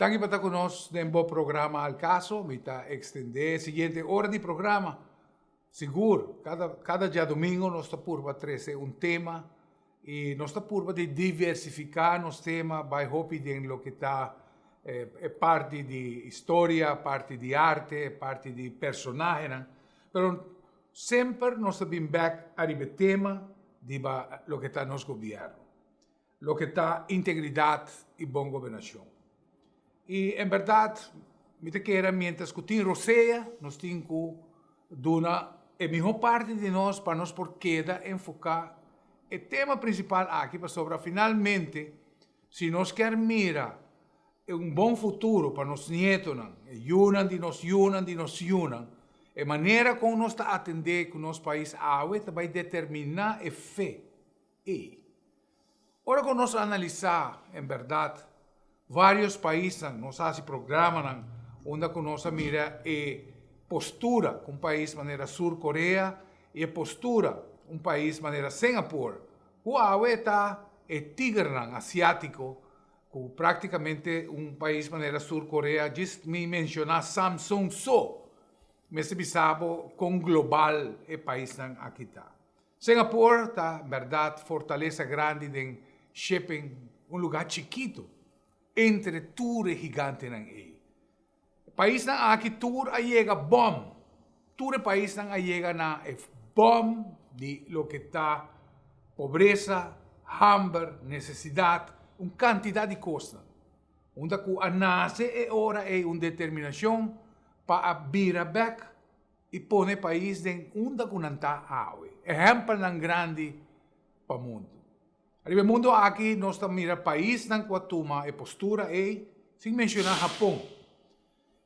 Danki pa ta ku nos den bo programa Al Caso. Mi ta ekstendé e siguiente ora di programa. Sigur, kada kada djadumingu nos ta purba trese un tema i nos ta purba di diversifiká nos tema bai hopi den loke ta e parti di historia, parti di arte, parti di personahenan. Pero semper nos ta bin bèk ariba e tema di ba loke ta nos gobièrnu. Loke ta integridat i bon gobernashon. I en bèrdat mi ta kere miéntras ku tin rosea nos tin ku duna e mihó parti di nos pa nos por keda enfoká e tema prinsipal aki pasobra finalmente si nos kier mira un bon futuro pa nos nietonan, e yunan di nos yunan di nos yunan, e manera kon nos ta atendé ku nos pais awe ta bai determiná e fe Ei. Ora ku nos analisá en bèrdat vários paisnan, nos a hasi programanan unda ku nos a mira e postura ku un pais manera Sur Korea i e postura un pais manera Singapore, ku awe ta e tigernan asiátiko ku práktikamente un pais manera Sur Korea, djis mi menshoná Samsung so, mester bisa bo kon global e paisnan aki ta. Singapore ta berdad fortalesa grandi den shipping, un lugar chikito entre tur e gigantenan ei. E paisnan aki tur a yega bom, tur e paisnan a yega na e bom di loke ta pobresa, hamber, necesidad, un cantidad di cosnan. Unda cu a nace e ora ei un determinacion pa a bira bek i pone e pais den unda ku nan ta awe. Ehèmpelnan grandi pa mundu. Ariba e mundu aki nos ta mira paisnan ku a tuma e postura ei, sin menshoná Hapon.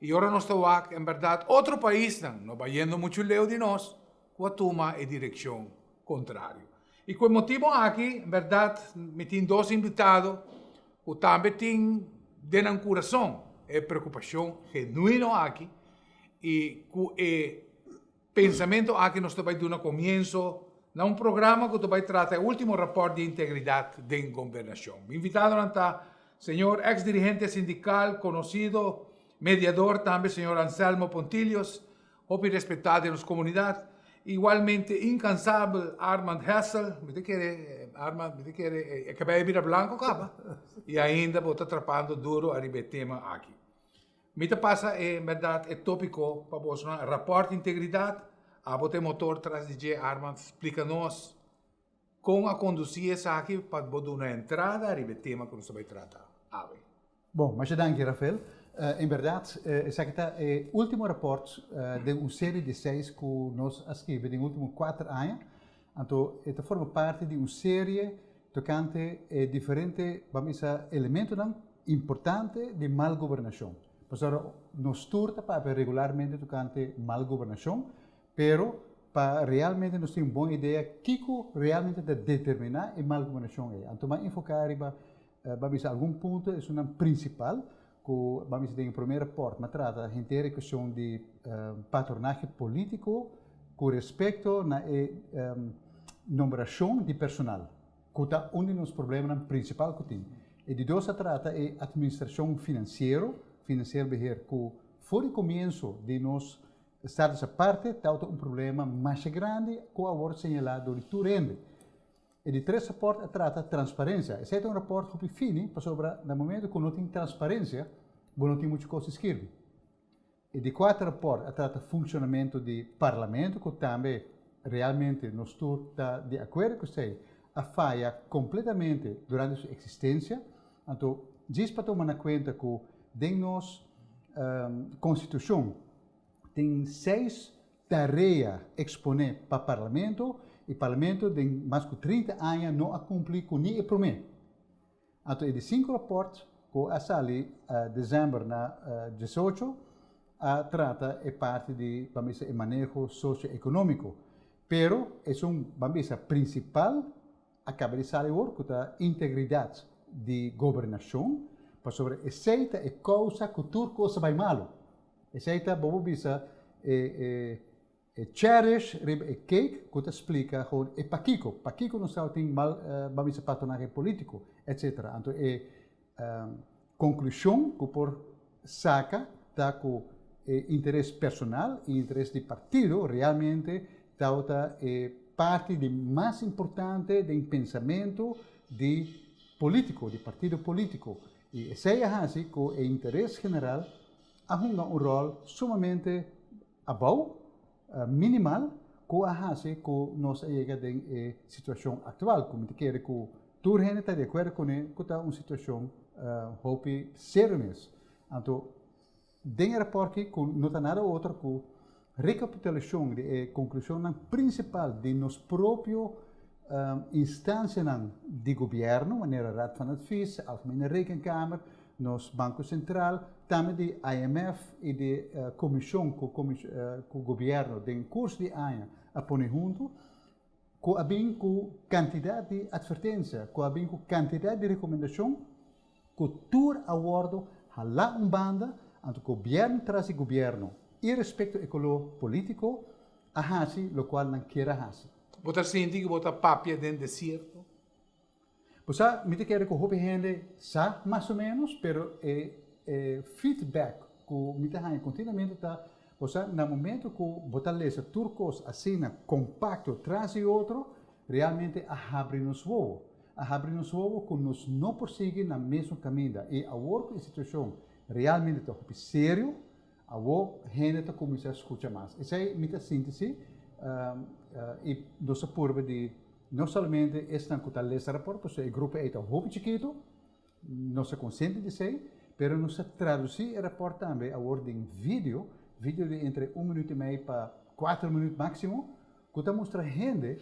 I ora nos ta wak en bèrdat otro paisnan, no bayendo muchu leu di nos, ku a tuma e direkshon kontrario. I ku e motibu aki, en bèrdat mi tin dos invitado ku tambe tin den nan kurason e preokupashon genuino aki I ku e pensamentu aki nos ta bai duna komienso na un programa ku ta bai trata e último rapòrt di integridat den gobernashon. Mi invitadonan ta señor eks dirigente sindikal, konosido mediador tambe señor Anselmo Pontilius, hopi respetá den nos komunidat, igualmente inkansabel Armand Hessel, mi ta kere Armand mi ta kere e kabei a bira blanko kaba i ainda bo ta trapando duro ariba e tema aki. Mi ta pasa e berdad e topico pa bosonan rapport integridad, abo ta e motor tras di dje Armand splica nos con a conduci esaki pa bo duna entrada riba e tema cu nos ta bay trata awe. Bon, masha danki Rafael. En berdad esaki ta e ultimo rapport den un serie di seis cu nos a skirbi den ultimo cuater aña. Anto e ta forma parti di un serie tocante e diferente, ban bisa, elementonan importante di mal gobernacion. Pasobra nos tur ta papia regularmente tocante mal gobernacion, pero pa realmente nos tin un bon idea kico realmente ta determina e mal gobernacion ey. Anto ban enfoca riba, ban bisa, algun punto, esunnan principal cu, ban bisa, den e prome rapport m'a trata henter e cuestion di patronahe politico cu respecto na e nombracion di personal, cu ta un di nos problemanan principal cu tin. E di dos a trata e administracion financiero, financieel beheer, cu for di comienso di nos status aparte tabata un problema masha grandi cu a word señala dor di tur hende. E di tres raport a trata transparencia. Esei ta un raport hopi fini pasobra na momento cu no tin transparencia bo no tin mucho cos di skirbi. E di cuater raport a trata funcionamento di Parlamento cu tambe realmente nos tur ta di acuerdo cu esei a faya completamente durante su existencia. Anto djis pa tuma na cuenta cu den nos Constitucion tin seis tarea exponé pa Parlamento y Parlamento den mas cu 30 aña no a cumpli cu ni e prome. Anto e di cinco rapport cu a sali december na 18 a trata e parti di, ban bisa, e maneho socio-economico. Pero esun, ban bisa, principal a caba di sali awor cu ta integridad di gobernacion, pasobra esey ta e causa cu tur cos a bay malo. Esey ta, bo por bisa, e e e cherish riba e cake cu ta splica gewoon e pakico, pakico nos tabatin mal, ban bisa patronahe politico, etcetera. Anto e conclusion cu por. saka ta ku e interes personal i interes di partido realmente tabata e parti di mas importante den pensamentu di polítiko, di partido polítiko. I esei a hasi ku e interes general a hunga un ròl sumamente abou, minimal, ku a hasi ku nos a yega den e situashon aktual, ku mi ta kere ku tur hende ta di akuerdo kuné ku ta un situashon hopi serio mes. Anto den e rapòrt aki ku no ta nada otro ku rekapitulashon di e konklushonnan prinsipal di nos propio instansianan di gobièrnu, manera Raad van Advies, Algemene Rekenkamer, nos Banko Sentral, tambe di IMF i di komishon ku ku gobièrnu den kurso di aña a pone huntu, ku a bin ku kantidat di atvertensia, ku a bin ku kantidat di rekomendashon ku tur a wòrdu halá un banda, anto gobièrnu tras di gobièrnu, irespekto e koló polítiko, a hasi lokual nan kier a hasi. Bo ta sinti ku bo ta papia den desierto? Bo sa, mi ta kere ku hopi hende sa mas o ménos, pero e e feedback ku mi ta haña kontinuamente ta, bo sa, na momento ku bo ta lesa tur kos asina kompakto tras di otro, realmente a habri nos wowo. A habri nos wowo ku nos no por sigui na mesun kaminda. I awor ku e situashon realmente ta hopi serio, awor hende ta kuminsá skucha mas. Esei mi ta sinti si, i nos a purba di No solamente esnan ku ta lesa rapòrt, pasobra e grupo ei ta hopi chikitu, nos ta konsiente di esei, pero nos ta tradusí e rapòrt tambe awor den video, video di entre un minüt i mei pa kuater minüt máksimo, ku ta mustra hende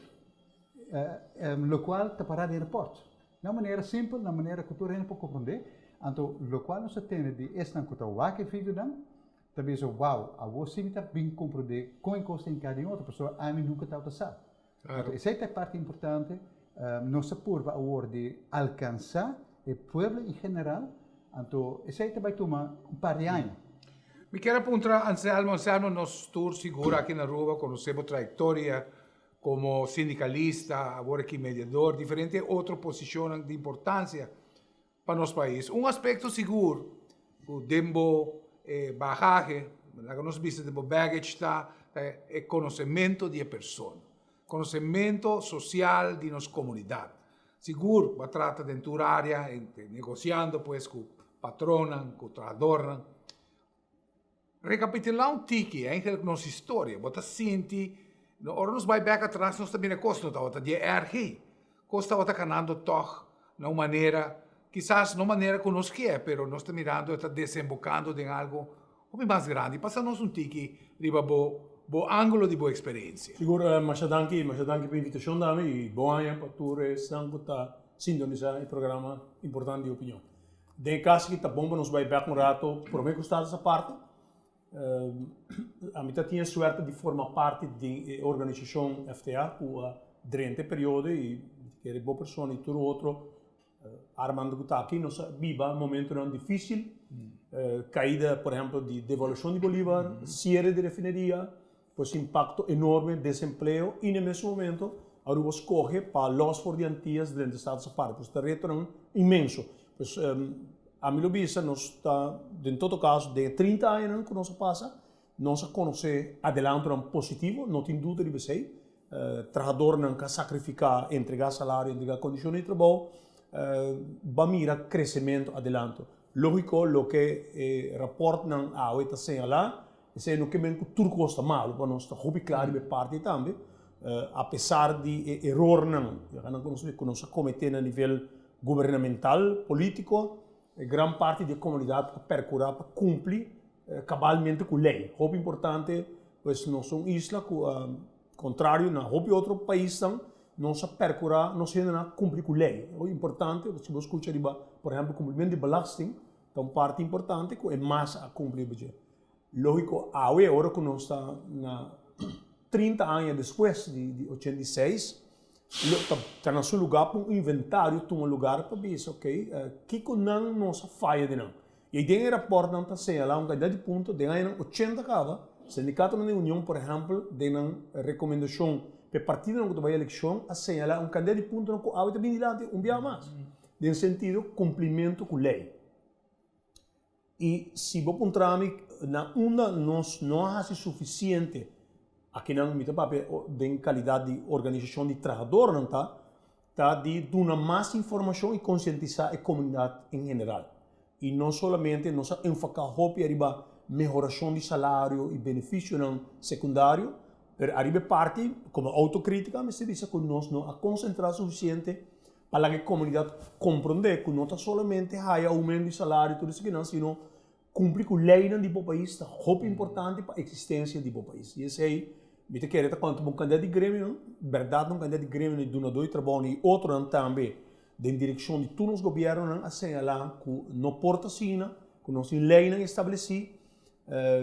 lokual ta pará den rapòrt. Na un manera simpel, na un manera ku tur hende por komprondé. Anto lokual nos ta tende di esnan ku ta wak e videonan, Ta bisa, Wow, awor si mi ta bin komprondé kon e kos ta hinká den otro, pasobra ami nunka tabata sa. Anto esei ta e parti importante, nos ta purba awor di alkansá e pueblo en general, anto esei ta bai tuma un par di aña. Mi kier a puntra Anselmo, Anselmo nos tur sigur aki na Aruba konosé bo trayektoria komo sindikalista, awor aki mediador, diferente otro posishonnan di importansia pa nos pais. Un aspecto sigur cu den bo bagahe, laga nos bisa den bo baggage ta e conocemento di e persona, conocemento social di nos comunidad. Sigur bo a trata den tur area, negociando pues cu patronnan, cu trahadornan. Recapitulá un tiki, eigenlijk nos historia, bo ta sinti, ora nos bai bek atras nos ta mira kos no tabata di e erg ei. Kos tabata kanando tòg na un manera, kisas no manera ku nos kier, pero nos ta mirando e ta desembokando den algo hopi mas grandi. Pasa nos un tiki riba bo bo ángulo di bo eksperensia. Sigur, masha danki, masha danki pa e invitashon dami i bon aña pa tur esnan ku ta sintonisá e programa importante di opinion. Den e kas aki ta bon pa nos bai bek un rato prome ku Status Aparte. Ami ta tin e suerte di forma parti di e organisashon FTA ku a drenta e periodo i kere bo persona i tur otro Armando ku ta aki nos a biba momentonan difisil, kaida por ehempel di devaluashon di bolivar, siere di refineria, Pues impacto enorme, desempleo y na e mesun momento Aruba scoge pa los for di Antillas drenta Status Aparte. Pues ta retonan inmenso. Pues ami lo bisa nos ta den todo caso den e 30 añanan cu nos a pasa nos a conoce adelantonan positivo, no tin duda riba esey. Trahadornan cu a sacrifica, entrega salario, entrega condicionnan di trabou, ba mira crecemento, adelanto. Logico loke e raportnan awe ta señala Esei no ke men ku tur kos ta malu, pa nos ta hopi kla riba e parti ei tambe, apesar di e erornan ku nos a kometé na nivel gubernamental, polítiko, e gran parti di e komunidat a perkurá pa kumpli kabalmente ku lei. Hopi importante, pues nos ta un isla ku kontrario na hopi otro paisnan, nos a perkurá nos hendenan a kumpli ku lei. Hopi importante, si bo skucha riba, por ehèmpel, kumplimentu di belasting, Ta un parti importante ku e mas a kumpli riba dje. Lógiko, awe ora ku nos ta na 30 aña despues di di 86, lo ta ta na su lugá pa un inventario tuma lugar pa bisa ok, kiko nan nos a faya di nan. I den e rapòrtnan ta señalá un kantidat di punto den añanan 80 kaba, sindikatonan di union por ehèmpel den nan rekomendashon pa e partidonan ku ta bai elekshon a señalá un kantidat di puntonan ku awe ta bini dilanti un biaha mas. Den sentido kumplimentu ku lei. I si bo puntra mi na unda nos no a hasi sufisiente, akinan mi ta papia den kalidat di organisashon di trahadornan ta, ta di duna mas informashon i konsientisá e komunidat en general. I no solamente nos a enfoká hopi ariba mehorashon di salario i benefisionan sekundario, pero ariba e parti komo outokritika mester bisa ku nos no a konsentrá sufisiente pa laga e komunidat komprondé ku no ta solamente haya oumento di salario i tur esakinan, sino Kumpli ku leinan di bo pais ta hopi importante pa eksistensia di bo pais. I esei mi ta kere ta konta pa un kandidat di gremionan, bèrdat un kandidat di gremionan i dunadó di trabounan i otronan tambe den direkshon di tur nos gobièrnunan a señalá ku no por ta asina, ku nos tin leinan establesí,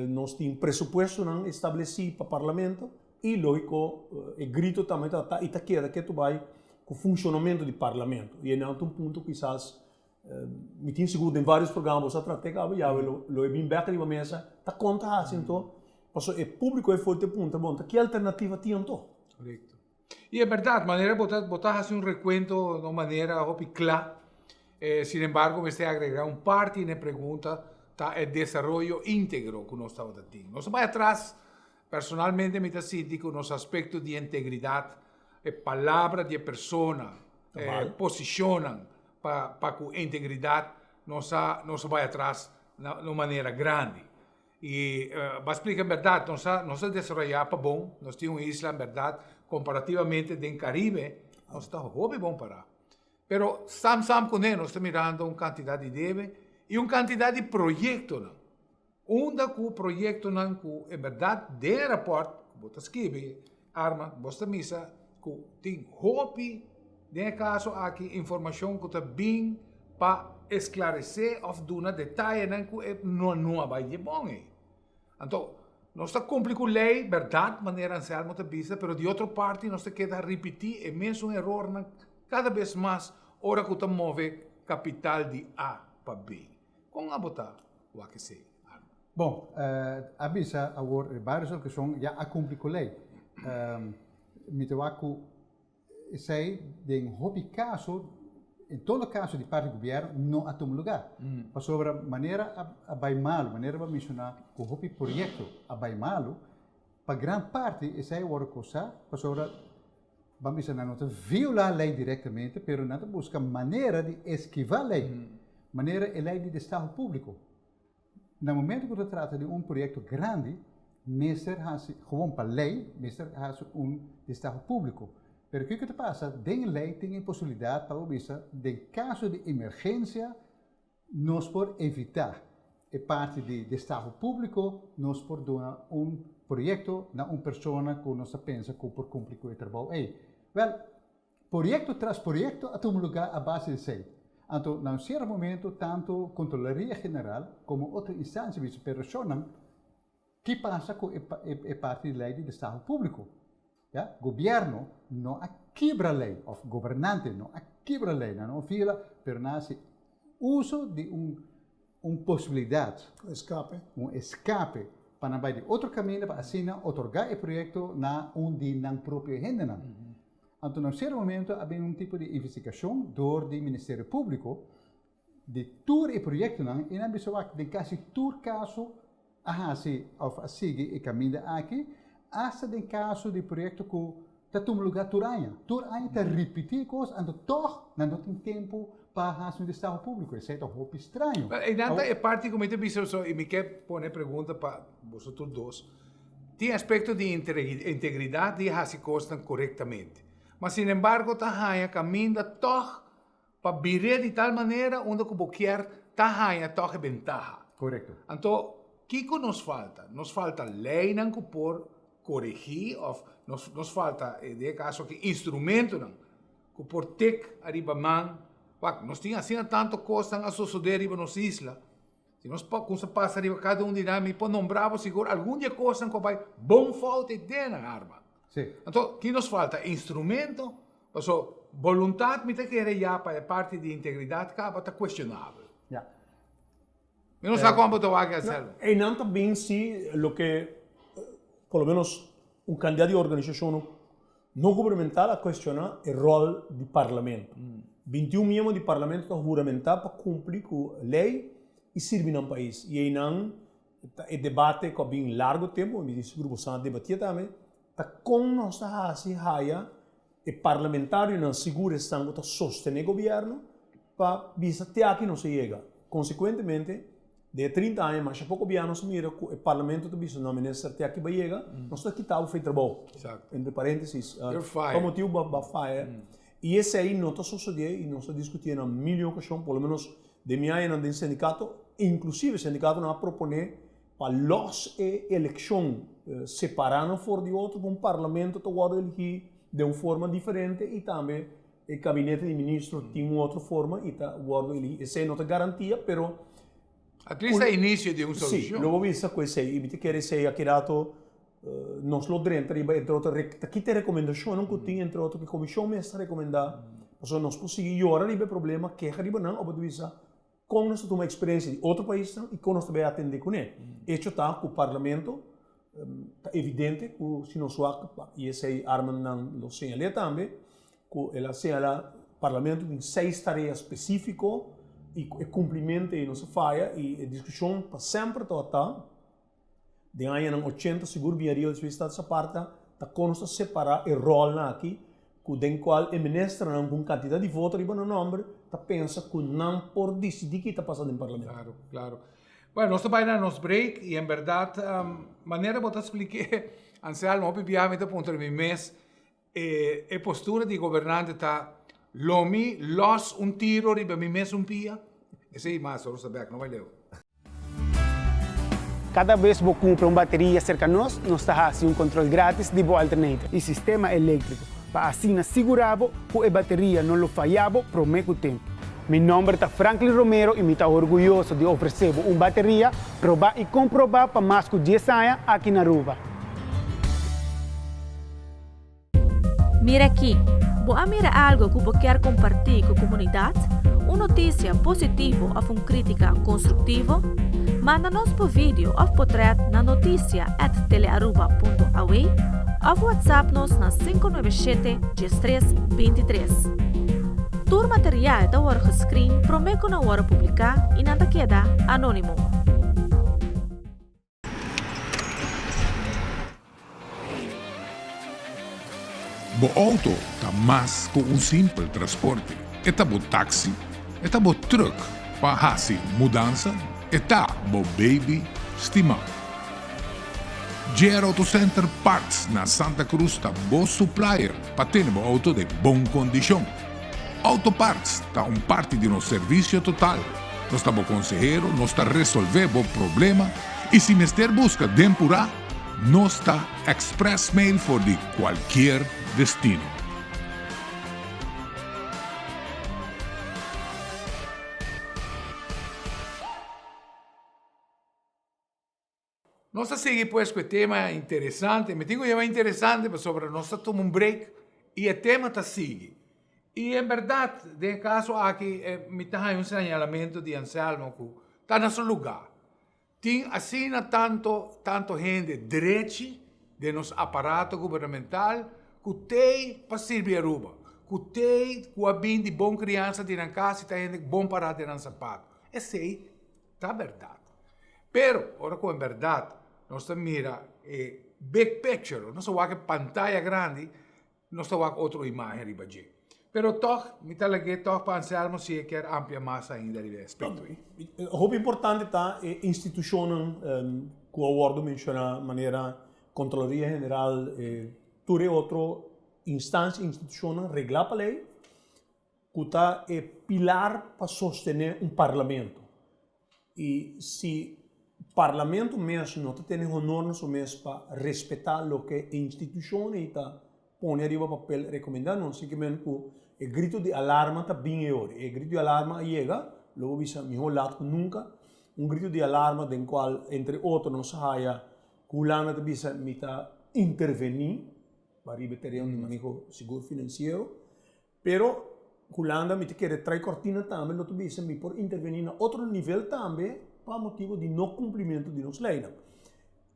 nos tin presupuestonan establesí pa parlamento i lógiko e grito tambe ta ta i ta keda ketu bai ku funshonamentu di parlamento. I enan ta un punto kisas Mi tin sigur den varios programa bo sa trata e caba yawe lo lo e bin bek riba mesa ta con ta haci anto pasobra e publico e for te puntra bon ta ki alternativa tin anto. Correcto. Y e berdad manera bo ta bo ta haci un recuento na un manera hopi cla sin embargo mester agrega un parti na e pregunta ta e desaroyo integro cu nos tabata tin. Nos a bay atras personalmente mi ta sinti cu nos aspecto di integridad e palabra di e persona e posicionnan pa pa ku integridat nos a nos a bai atras na un manera grandi. I bo a splika en bèrdat nos a nos a desaroyá pa bon, nos tin un isla en bèrdat komparativamente den Karibe nos ta hopi bon pará. Pero sam sam kuné nos ta mirando un kantidat di debe i un kantidat di proyektonan. Unda ku proyektonan ku en bèrdat den e rapòrt ku bo ta skibi, Armand, bo ta misa ku tin hopi den e kaso aki informashon ku ta bin pa esklaresé òf duna detayenan ku e no no a bai di e bon ei. Anto, nos ta kumpli ku lei, bèrdat, manera Anselmo ta bisa, pero di otro parti nos ta keda ripití e mesun erornan kada bes mas ora ku ta move kapital di A pa B. Kon abo ta wak esei, Arno? Bon, a bisa awor e varios okashon ya a kumpli ku lei. Mi ta wak ku esei den hopi kaso, en todo kaso di parti di gobièrnu no a tuma lugá. Pasobra manera a bai malu, manera bo a menshoná ku hopi proyekto a bai malu, pa gran parti esei a wòrdu kosá pasobra Ban bisa nan no ta violá lei direktamente, pero nan ta buska manera di eskivá lei, manera e lei di destaho públiko. Na momento ku ta trata di un proyekto grandi, mester hasi, gewoon pa lei, mester hasi un destaho públiko. Pero kiko ta pasa? Den lei tin e posibilidat pa bo bisa den kaso di emergensia Nos por evitá e parti di destaho públiko, nos por duna un proyekto na un persona ku nos ta pensa ku por kumpli ku e trabou ei. Wèl, proyekto tras proyekto a tuma lugá a base di esei. Anto, na un sierto momento, tantu Kontrolaria General komo otro instansia bisa perashonnan Ki pasa ku e parti di lei di destaho públiko? Ya, gobièrnu no a kibra lei òf gobernante no a kibra lei, nan no a viola, pero nan a hasi uso di un un posibilidat, Un eskape. un eskape pa nan bai di otro kaminda pa asina otorgá e proyekto na un di nan propio hendenan. Anto na un sierto momento a bin un tipo di investigashon dor di Ministerio Públiko Di tur e proyektonan i nan bisa wak den kasi tur kaso a hasi òf a sigui e kaminda aki, asta den kaso di proyekto ku ta tuma lugá tur aña. Tur aña ta ripití e kos, anto tòg nan no tin tempu pa hasi un destaho públiko. Esei ta hopi straño. Pero einan ta e parti ku mi ta bisa so i mi ke pone pregunta pa boso tur dos. Tin aspekto di integridat di hasi kosnan korektamente, ma sinembargo ta haña kaminda tòg Pa bir'é di tal manera unda ku bo kier ta haña tòg e bentaha. Korekto. Anto, kiko nos falta? Nos falta leinan ku por koregí òf nos nos falta, den e kaso aki, instrumentonan ku por tek ariba man. Wak, nos tin asina tantu kosnan a sosodé riba nos isla. Si nos kumsa pasa riba kada un di nan, mi por nombra bo sigur algun di e kosnan ku a bai bon fout ei den nan arma. Sí. Anto, ki nos falta? Instrumento? Paso, boluntat mi ta kere ya pa e parti di integridat kaba ta kuestionabel. Ja. Mi no sa kon bo ta wak Anselmo. Einan ta bin si loke por lo menos un kandidat di organisashon no gubernamental a kuestioná e ròl di parlamento. 21 miembro di parlamento ta huramentá pa kumpli ku lei. i sirbi nan pais. I einan ta e debate ku a bin largu tempu, mi tin sigur boso a debatié tambe, ta kon nos ta hasi haya e parlamentarionan sigur esnan ku ta sostené gobièrnu pa bisa te aki nos a yega. Konsekuentemente, den e 30 aña masha poko bia nos a mira ku e parlamento ta bisa no minister te aki bo a yega, nos ta kita bo for e trabou. Entre paréntesis, pa motibu bo a faya. I esei no ta sosodé i nos a diskutié na mil i un okashon, por lo menos den mi añanan den sindikato, inklusive sindikatonan a proponé pa lòs e elekshon, separá nan for di otro ku un parlamento ta wòrdu eligí den un forma diferente i tambe e kabinete di ministro tin un otro forma i ta wòrdu eligí. Esei no ta garantia, pero At least ta inicio di un solucion. Sí, lo bo bisa ku esei i mi ta kere esei aki rato nos lo drenta riba entre otro ta kita e rekomendashonnan ku tin entre otro ku e komishon mes ta rekomendá pasobra nos por sigui yora riba e problema, keha riba nan òf bo ta bisa Kon nos ta tuma eksperensia di otro paisnan i kon nos ta bai atendé kuné? Echo ta ku Parlamento ta evidente ku si nos wak, i esei Armand lo señal'é tambe, ku el a señalá Parlamento tin seis tarea spesífiko i ku e kumplimentu ei nos a faya i e diskushon pa semper tabata Den añanan ochenta sigur bin ariba despues Status Aparte ta kon nos ta separá e ròlnan aki ku den kual e ministernan ku un kantidat di voto riba nan nòmber ta pensa ku nan por disidí ki ta pasa den parlamento. Klaro, klaro. Bueno, nos ta bai na nos break i en bèrdat manera bo ta splik'é Anselmo hopi biaha mi ta puntra mi mes e postura di gobernante ta lo mi lòs un tiro riba mi mes un pia? Esei mas ora ta bèk no bai leu. Kada bes bo kumpra un bateria serka nos, nos ta hasi un kontrol gratis di bo alternator i sistema eléktriko pa asina sigurá bo ku e bateria no lo fayá bo promé ku tempu. Mi nòmber ta Franklin Romero i mi ta orguyoso di ofresé bo un bateria probá i komprobá pa mas ku dies aña aki na Aruba. Mira aki, bo a mira algo ku bo kier kompartí ku komunidat? Un notisia positivo òf un krítika konstruktivo? Manda nos bo video òf potrèt na notisia at telearuba punto aw òf whatsapp nos na 597 13 23. Tur material ta wòrdu gescreen promé ku nan wòrdu publiká i nan ta keda anónimo. Bo auto ta mas ku un simpel transporte. E ta bo taxi, e ta bo truck pa hasi mudansa, e ta bo baby stimá. JR Auto Center Parts na Santa Cruz ta bo supplier pa tene bo auto den bon kondishon. Auto Parts ta un parti di nos servicio total. Nos ta bo consehero, nos ta resolve bo problema y si mester busca den pura, nos ta express mail for di cualkier destino. Nos ta sigui pues cu e tema interesante. Mi tin cu yama interesante pasobra nos ta tuma un break y e tema ta sigui. Y en berdad den e caso aki mi ta haña un señalamento di Anselmo cu ta na su lugar. Tin asina tanto tanto hende drechi den nos aparato gubernamental cu t'ey pa sirbi Aruba, cu t'ey cu a bin di bon criansa di nan cas y ta hende bon para den nan zapato. Esey Ta berdad. Pero, ora cu en berdad nos ta mira e big picture, nos ta wak e pantaya grandi, nos ta wak otro imagen riba dje. Pero tog, mi ta lag'é tog pa Anselmo si e kier amplia mas ainda riba e aspecto ei. Hopi importante ta e institucionnan cu a wordo menciona manera Contraloria General, tur e otro instancia, institucionnan regla pa ley, ku ta e pilar pa sostené un parlamento. I si parlamento mes no ta tene honor na su mes pa respetá loke e institushon ei ta pone ariba papel rekomendá nos, sikimen ku e grito di alarma ta bin e ora. E grito di alarma a yega, lo bo bisa mihó lat ku nunka, un grito di alarma den kual entre otro nos a haya ku Hulanda ta bisa mi ta intervení riba e tereno di maneho sigur finansiero. Pero Hulanda mi ta kere trae cortina tambe lo ta bisa mi por interveni na otro nivel tambe pa motibo di no cumplimento di nos leynan.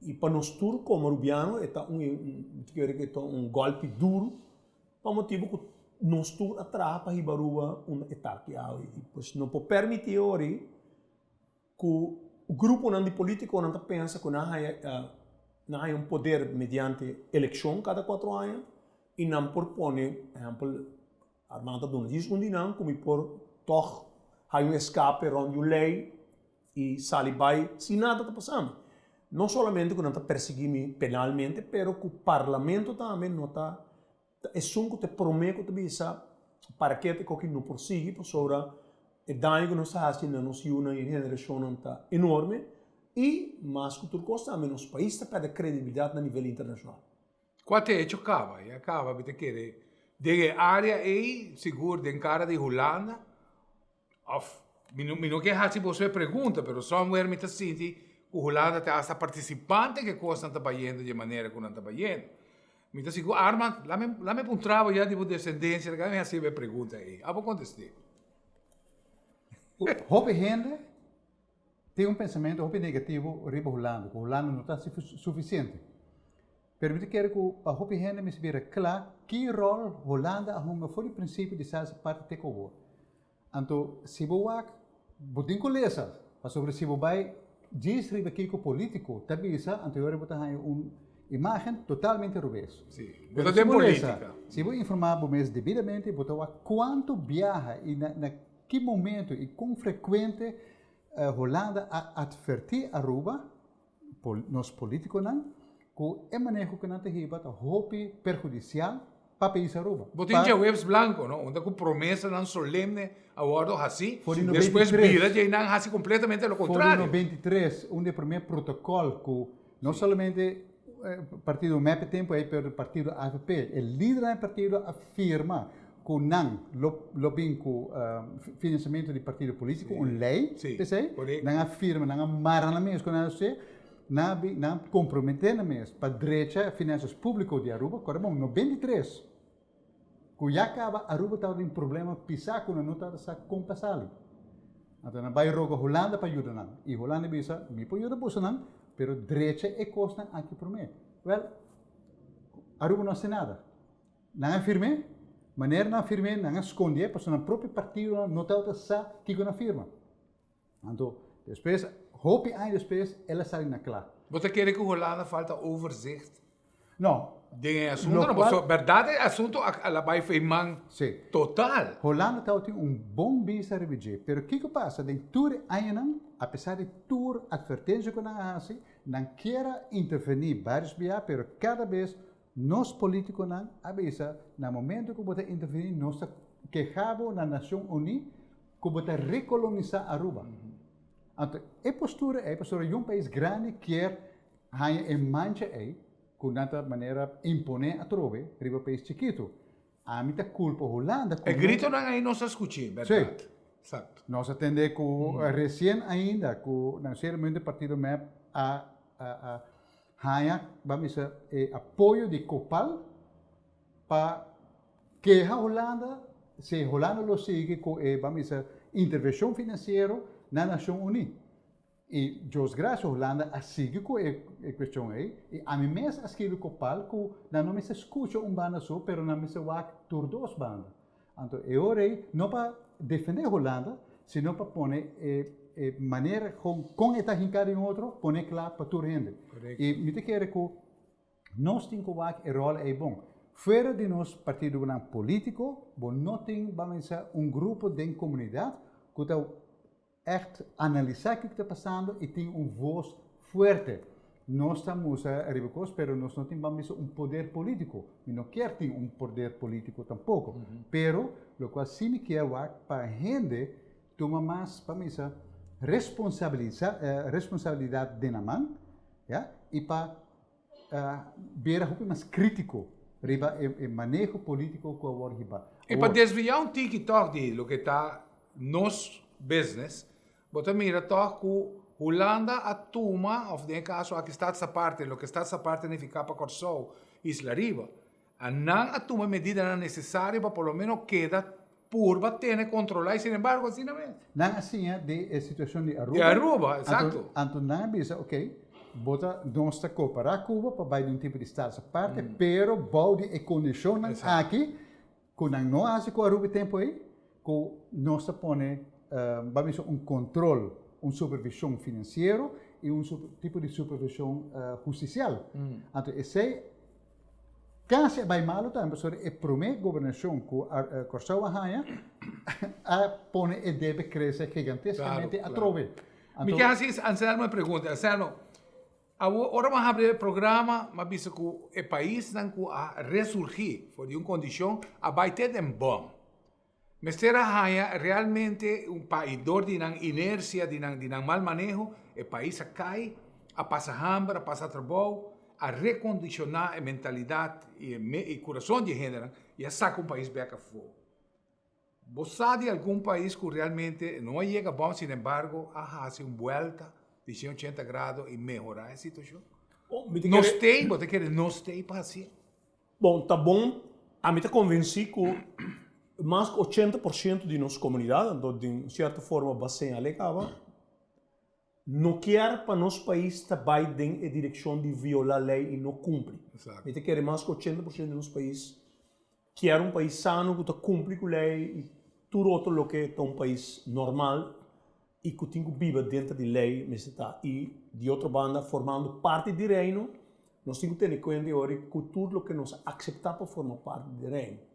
Y pa nos tur como Rubiano e ta un mi ta kere e ta un golpi duro pa motibo cu nos tur a traha pa hiba Aruba unda e ta aki awe y pues no por permiti ori. Ku gruponan di politikonan ta pensa ku nan haña nan haña un poder mediante elekshon kada kuatro aña i nan por pone, ehèmpel, Armando ta duna djis un di nan ku mi por tòg haña un eskape rònt di un lei i sali bai sin nada ta pasando. No solamente ku nan ta persiguí mi penalmente pero ku parlamento tambe no ta Ta esun ku ta e promé ku ta bisa para ke te koki no por sigui pasobra e daño ku nos ta hasi na nos yunan i generashonnan ta enorme i mas ku tur kos tambe nos pais ta pèrdè kredibilidat na nivel internashonal. Kua ta e hecho kaba? Ya kaba mi ta kere den e área ei sigur den kara di Hulanda Of, mi no, mi no ke haci boso e pregunta, pero somewhere mi ta sinti cu Hulanda ta hasta participante ke cosnan ta bayendo di e manera cu nan ta bayendo. Mi ta sigur, Armand, lame, lame puntra bo ya di bo descendencia, laga mi haci bo e pregunta ey. Abo conteste. Hopi hende tin un pensamentu hopi negativo riba Hulanda, ku Hulanda no ta suficiente. Pero mi ta kere ku pa hopi hende mester bira kla ki ròl Hulanda a hunga for di prinsipio di salsa parti te ku awor. Anto si bo wak, bo tin ku lesa, pasobra si bo bai djis riba kiko polítiko ta bisa, anto yora bo ta haña un imágen totalmente robes. Sí, bo ta den polítika. Si bo informá bo mes debidamente, bo ta wak kuantu biaha i na na ki momento i kon frekuente Hulanda a atvertí Aruba, nos politiconan cu e maneho cu nan ta hiba ta hopi perhudicial pa pais Aruba. Bo tin djaweps blanco no, unda cu promesanan solemne a wordo haci, despues bira djey nan haci completamente lo contrario. For di 93, un di e primer protocol cu no solamente partido mep e tempo ey pero partido avp, e lidernan di e partido a firma cu nan lo lo bin cu financiamento di partido politico, un ley p'esey, nan a firma, nan a mara nan mes cu nan a haci, nan a bin, nan a compromete nan mes pa drecha finanzas publico di Aruba, corda bon, 93, cu ya caba Aruba tabatin problema pisa cu nan no tabata sa con pa sali. Anto nan bay roga Hulanda pa yuda nan, y Hulanda bisa, mi por yuda bosonan, pero drecha e cosnan aki prome. Wel, Aruba no haci nada. Nan a firm'é? Manera nan a firm'é, nan a skondié pasobra nan propio partidonan no tabata sa kiko nan firma. Anto, despues, hopi aña despues, el a sali na kla. Bo ta kere ku Hulanda falta overzicht No. den e asuntonan? Pasobra bèrdat e asunto a la bai fei man total. Hulanda tabatin un bon bista riba dje, pero kiko pasa den tur e añanan, apesar di tur atvertensia ku nan a hasi, nan kier a intervení bários bia, pero kada bes Nos politiconan a bisa na momento cu bo ta interveni nos ta keha bo na Nacion Uni cu bo ta recolonisa Aruba. Anto e postura ey pasobra y un pais grandi kier haña e mancha ey cu nan ta manera impone atrobe riba pais chikito. Ami ta culpa Hulanda cu E gritonan ey nos a scuchi, berdad. Si. Exacto. Nos a tende cu recien ainda cu na cierto momento partido mep a a Haña, ban bisa, e apoyo di Copal pa keha Hulanda si Hulanda lo sigui ku e, ban bisa, intervenshon finansiero na Nashon Uní. I Dios grasia Hulanda a sigui ku e kuestion ei i ami mes a skirbi Copal ku nan no mester skucha un banda so pero nan mester wak tur dos banda. Anto e ora ei no pa defendé Hulanda, sino pa pone e e manera kon kon e ta hinká den otro, pone kla pa tur hende. I mi ta kere ku nos tin ku wak e ròl ei bon. Fuera di nos partidonan polítiko, bo no tin, ban bisa, un grupo den komunidat ku ta Echt analisá kiko ta pasando i tin un vos fuerte. Nos ta mustra riba kos, pero nos no tin ban bisa un poder polítiko. Mi no kier tin un poder polítiko tampoko. Pero lokual sí mi kier wak pa hende tuma mas, ban bisa, responsabilisa, responsabilidat den nan man, ya, i pa bira hopi mas krítiko riba e maneho polítiko ku a wòrdu hibá. I pa desviá un tiki tòg di loke ta nos business, bo ta mira tòg ku Hulanda a tuma, òf den e kaso aki Staats Aparte, loke Staats Aparte nifiká pa Kòrsou, Isla Riba, a nan a tuma e medidanan nesesario pa por lo menos keda purba tene kontrolá i sin embargo asina mes. Nan a siña di e situashon di Aruba. Di Aruba, exacto. Anto nan a bisa, ok, bo ta, nos ta koperá ku bo pa bai di un tipo di status aparte, pero bou di e kondishonnan aki, ku nan no a hasi ku Aruba e tempu ei, ku nos ta pone, ban bisa un kontrol. Un supervishon finansiero i un tipo di supervishon hustisial. Anto esei kasi a bai malu tambe pasobra e promé gobernashon ku Kòrsou a haña a pone e debe krese giganteskamente atrobe. Mi ke hasi Anselmo e pregunta. Anselmo, awor ora mi a habri e programa mi a bisa ku e paisnan ku a resurgí for di un kondishon a bai te den bòm. Mester a haña realmente un pais dor di nan inercia, di nan di nan mal maneho, e pais a cay, a pasa hamber, a pasa trabou, a recondiciona e mentalidad y e e curason di e hendenan y a saca un pais bek afo. Bo sa di algun pais cu realmente no a yega bon, sinembargo a haci un buelta di 180 grado y mehora e situacion? Nos tey, bo ta kere nos tey pa haci'e? Bon, ta bon, ami ta konvensí ku mas ku 80% di nos komunidat, anto den un sierto forma bo a señal'é kaba, no kier pa nos pais ta bai den e direkshon di violá lei i no kumpli. Mi ta kere mas ku 80% di nos pais kier un pais sano ku ta kumpli ku lei i tur otro loke ta un pais normal i ku tin ku biba denter di lei mester ta. I di otro banda formando parti di Reino, nos tin ku tene kuenta e ora ku tur loke nos a akseptá pa forma parti di Reino.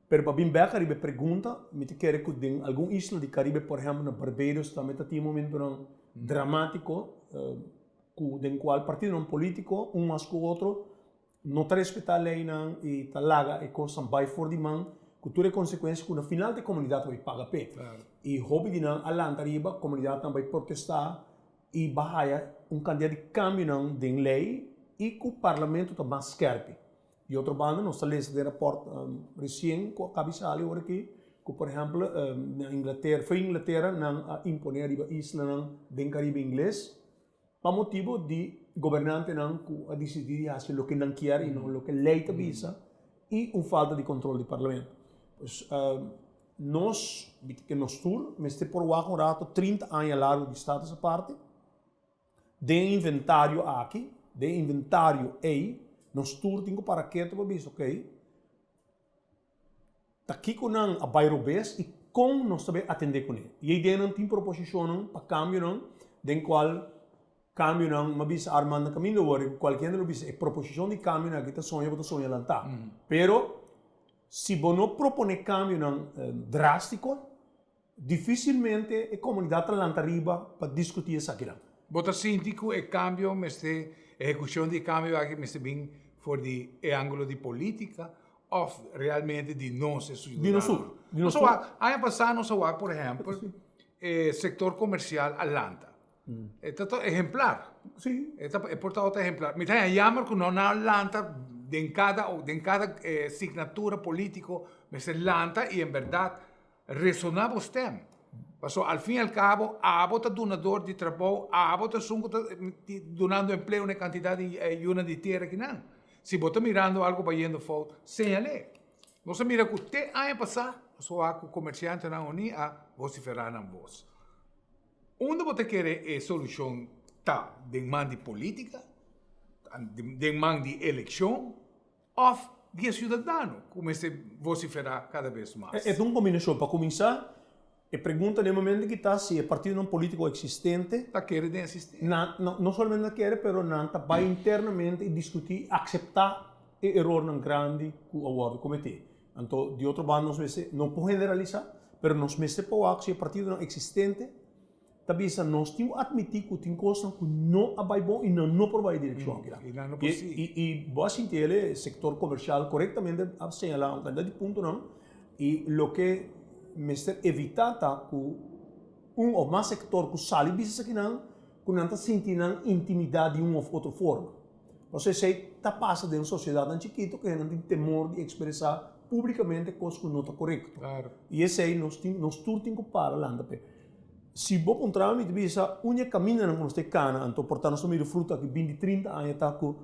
Pero pa bin bèk ariba e pregunta, mi ta kere ku den algun isla di Karibe, por ehèmpel na Barbados tambe ta tin momentunan dramátiko ku den kual partidonan polítiko un mas ku otro No ta respetá leinan i ta laga e kosnan bai for di man ku tur e konsekuensia ku na final ta e komunidat ta bai paga p'e. I hopi di nan a lanta riba, komunidatnan bai protestá i bai haya un kantidat di kambionan den lei i ku parlamento ta mas skèrpi. Di otro banda nos ta lesa den rapòrt resien ku a kabi sali ora aki ku por ehèmpel na Inglatera, for Inglatera nan a imponé riba islanan den Karibe Ingles Pa motibo di gobernantenan cu a dicidi di haci loke nan kier y no loke ley ta bisa y un falta di control di parlamento. Pues nos, ke nos tur, mester por wak un rato 30 aña largo di status aparte. Den e inventario aki, den e inventario ey, nos tur tin cu para keto pa bisa, ok, Ta kiko nan a bai robes i kon nos ta bai atendé kuné. I e ideanan tin proposishonnan pa kambionan den kual kambionan m'a bisa Armand na kaminda wòrdu i ku kualke hende lo bisa e proposishon di kambionan aki ta soña bo ta soña lantá. Pero si bo no proponé kambionan drástiko Dificilmente e comunidad ta lanta riba pa discuti esakinan. Bo ta sinti cu e cambio mester, ehecucion di e cambio aki mester bin for di e angulo di politica of realmente di nos e ciudadano? Di nos tur. Di nos tur. Aña pasa nos a wak por ehempel e sector comercial a lanta. E ta ta ehemplar. Sí. E ta e por tabata ehemplar. Mi ta haña jammer ku no nan a lanta den kada den kada signatura politico mester lanta y en berdad resoná bo stem. Pasobra al fin y al cabo abo ta dunador di trabou, abo ta esun ku ta dunando empleo na e kantidat di yunan di tera akinan. Si bo ta mirando algo bayendo fout, señal'é. Nos a mira ku te aña pasá nos a wak ku komersiantenan uní a vosiferá nan bos. Unda bo ta kere e solushon ta? Den man di polítika? Den man di elekshon? Òf di e siudadano ku mester vosiferá kada bes mas? E ta un kombinashon. Pa kuminsá, e pregunta den e momento aki ta si e partidonan polítiko eksistente. Ta kere den e sistema. Nan, no solamente nan kere, pero nan ta bai internamente i diskutí i akseptá e erornan grandi ku a wòrdu kometí. Anto, di otro banda nos mester, no por generalisá, pero nos mester por wak si e partidonan eksistente ta bisa nos tin ku atmití ku tin kosnan ku no a bai bon i nan no por bai e direkshon aki. I nan no por sigui. I bo a sinti el e sektor komersial korektamente a señalá un kantidat di puntonan i loke mester evitá ta ku un òf mas sektor ku sali bisa esakinan ku nan ta sinti nan intimidá di un òf otro forma. Pasobra esei ta pasa den sosiedatnan chikitu ku hendenan tin temor di ekspresá públikamente kos ku no ta korekto. I esei nos tin nos tur tin ku para lanta p'e. Si bo puntra mi, mi ta bisa un di e kamindanan ku nos ta e kana, anto por ta nos ta mira fruto aki binti, trinta aña ta ku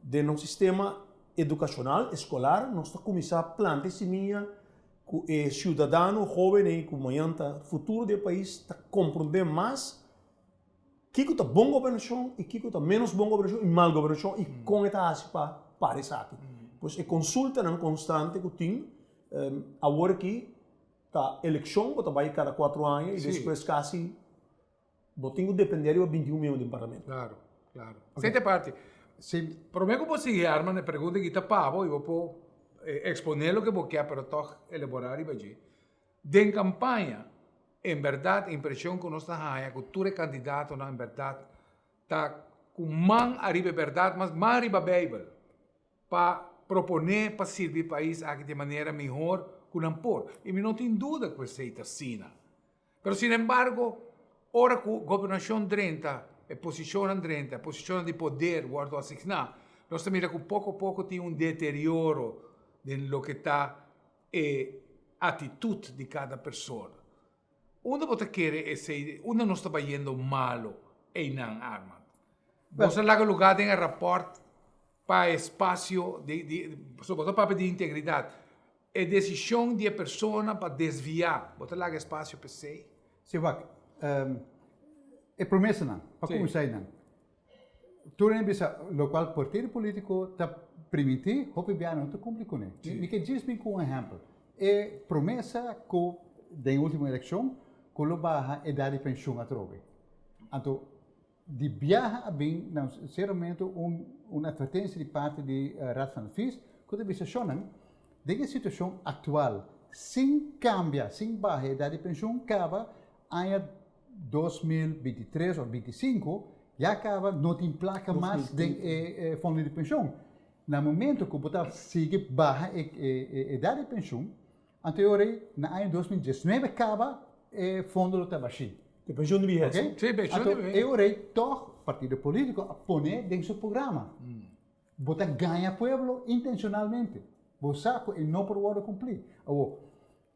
den nos sistema edukashonal, eskolar, nos ta kuminsá planta e simia ku e siudadano hóben ei ku mañan ta futuro di e pais ta komprondé mas kiko ta bon gobernashon i kiko ta ménos bon gobernashon i mal gobernashon i kon e ta hasi pa para esaki. Pues e konsultanan konstante ku tin awor aki Ta elekshon bo ta bai kada kuatro aña i despues kasi Bo tin ku dependé riba 21 miembro den parlamento. Claro, claro. Sete parti. Si. Promé ku bo sigui Armand e pregunta aki ta pa bo i bo por eksponé loke bo ke pero tòg elaborá riba dje. Den kampaña en bèrdat e impreshon ku nos ta haña ku tur e kandidatonan en bèrdat ta ku man ariba e bèrdat mas man riba beibel pa proponé pa sirbi e pais aki di e manera mihor ku nan por. I mi no tin duda ku esei ta asina. Pero sinembargo, ora ku gobernashon drenta, e posishonnan drenta, e posishonnan di poder wòrdu asigná, nos ta mira ku poko poko tin un deterioro den loke ta e atitut di kada persona. Unda bo ta kere esei, unda nos ta bayendo malo einan, Armand? Bo ta laga lugá den e rapòrt pa espasio di, di, pasobra bo ta papia di integridat. E desishon di e persona pa desviá, bo ta laga espasio pa esei? Sí, wak, e promesanan, pa kuminsá einan. Tur hende bisa lokual partido polítiko ta primintí, hopi bia no ta kumpli kuné. Mi ke djis bin ku un ehèmpel. E promesa ku den e último elekshon ku lo baha edat di penshun atrobe. Anto Di biaha a bin na un sierto momento un un advertencia di parti di Raad van Advies cu ta bisa shonnan den e situacion actual sin cambia, sin baha e edad di pensioen caba aña 2023 of 25 ya caba no tin placa mas den e fondo di pensioen. Na momento cu bo ta sigui baha e e edad di pensioen Anto e ora ei, na aña 2019 kaba e fondo lo ta bashí. E penshun di bihes. Oké? Sí, penshun di bihes. Anto e ora ei tòg partido polítiko a pone den su programa. Bo ta gaña pueblo intenshonalmente. Bo sa ku e no por wòrdu kumplí. Awor,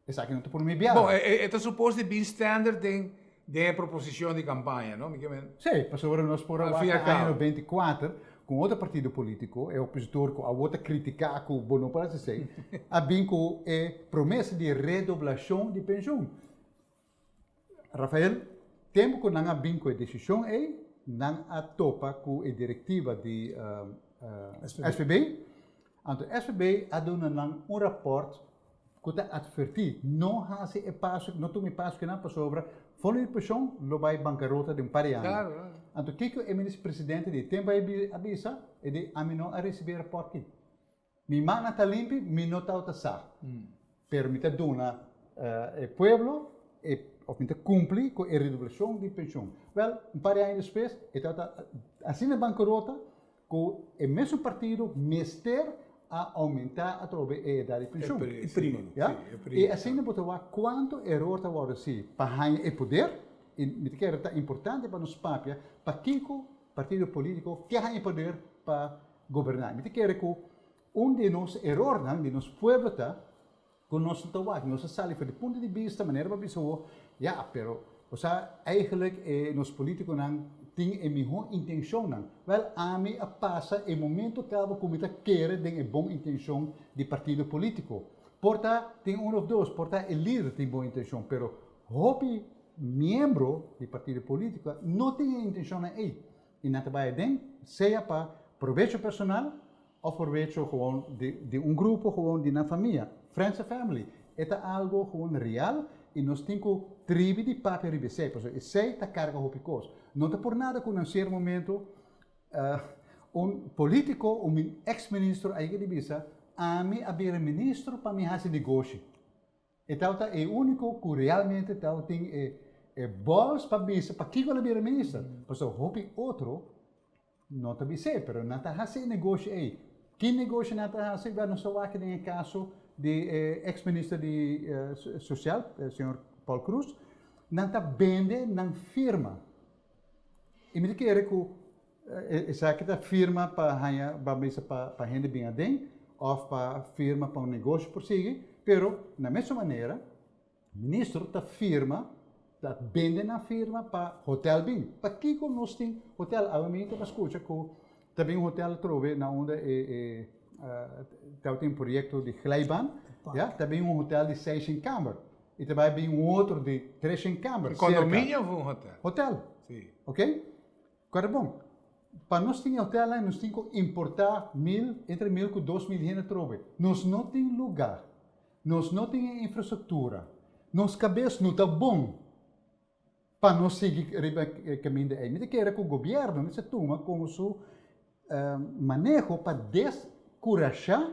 esaki no ta por mi biaha. Bon, e ta supos di bin standard den den e proposishon di kampaña, no? Mi ke men. Sí, pasobra nos por a wak na aña 94 ku un otro partido polítiko, e opositor ku awor ta kritiká ku bo no por hasi esei, a bin ku e promesa di redoblashon di penshun. Rafael, tempu ku nan a bin ku e desishon ei, nan a topa ku e direktiva di SVB. Anto SVB a duna nan un rapòrt ku ta atvertí, no hasi e paso, no tuma e paso kinan pasobra Fondo di Penshon lo bai bankarota den un par di aña. Anto kiko e minister presidente di e tempu ei a bisa? E di, ami no a risibí e rapòrt aki. Mi mannan ta limpi, mi no tabata sa. Pero mi ta duna e pueblo e òf mi ta kumpli ku e redoblashon di penshon. Wèl, un par di aña despues e tabata asina bankarota Ku e mesun partido mester a oumentá atrobe e edat di penshun. E prima. Ya? I asina bo ta wak kuantu eror ta wòrdu hasi pa haña e poder, i mi ta kere ta importante pa nos papia pakiko partido polítiko ke haña e poder pa goberná. Mi ta kere ku un di nos erornan di nos pueblo ta Ku nos no ta wak, nos a sali for di punto di bista, manera bo a bisa awor, ya, pero bo sa eigenlijk e nos politikonan tin e mihó intenshonnan. Wèl, ami a pasa e momento kaba ku mi ta kere den e bon intenshon di partido polítiko. Por ta tin un òf dos, por ta e lider tin bon intenshon, pero hopi miembro di partido polítiko no tin e intenshonnan ei. I nan ta bai aden sea pa probecho personal Of probecho gewoon di di un grupo gewoon di nan famia, friends and family. E ta algo gewoon real y nos tin cu tribi di papia riba esey, pasobra esey ta carga hopi cos. No ta por nada cu na un cierto momento un politico, un ex ministro a yega di bisa, ami a bira ministro pa mi haci negoshi. E tabata e úniko ku realmente tabatin e e bòls pa bisa pakiko el a bira minister. Pasobra hopi otro no ta bis'é, pero nan ta hasi e negoshi ei. Ki negoshi nan ta hasi? Wèl, nos ta wak den e kaso di e eks minister di sosial, señor Paul Croes, nan ta bende nan firma. I mi ta kere ku Esaki ta firma pa haña, ba bisa pa pa hende bin aden òf pa firma pa un negoshi por sigui, pero na mesun manera ministro ta firma, ta bende nan firma pa hotel bin. Pakiko nos tin hotel? Awe mi ta skucha ku ta bin un hotel atrobe na unda e e tabatin un proyekto di glijbaan, ya, ta bin un hotel di seishen kamer i ta bai bin un otro di treshen kamer Un kondominio òf un hotel? Hotel. Si. Oké? Kòrda bon, pa nos tin e hotelnan nos tin ku importá mil, entre mil ku 2000 hende atrobe. Nos no tin lugá, nos no tin e infrastruktura, nos kabes no ta bon. Pa nos sigui riba e kaminda ei. Mi ta kere ku gobièrnu mester tuma komo su maneho pa deskurashá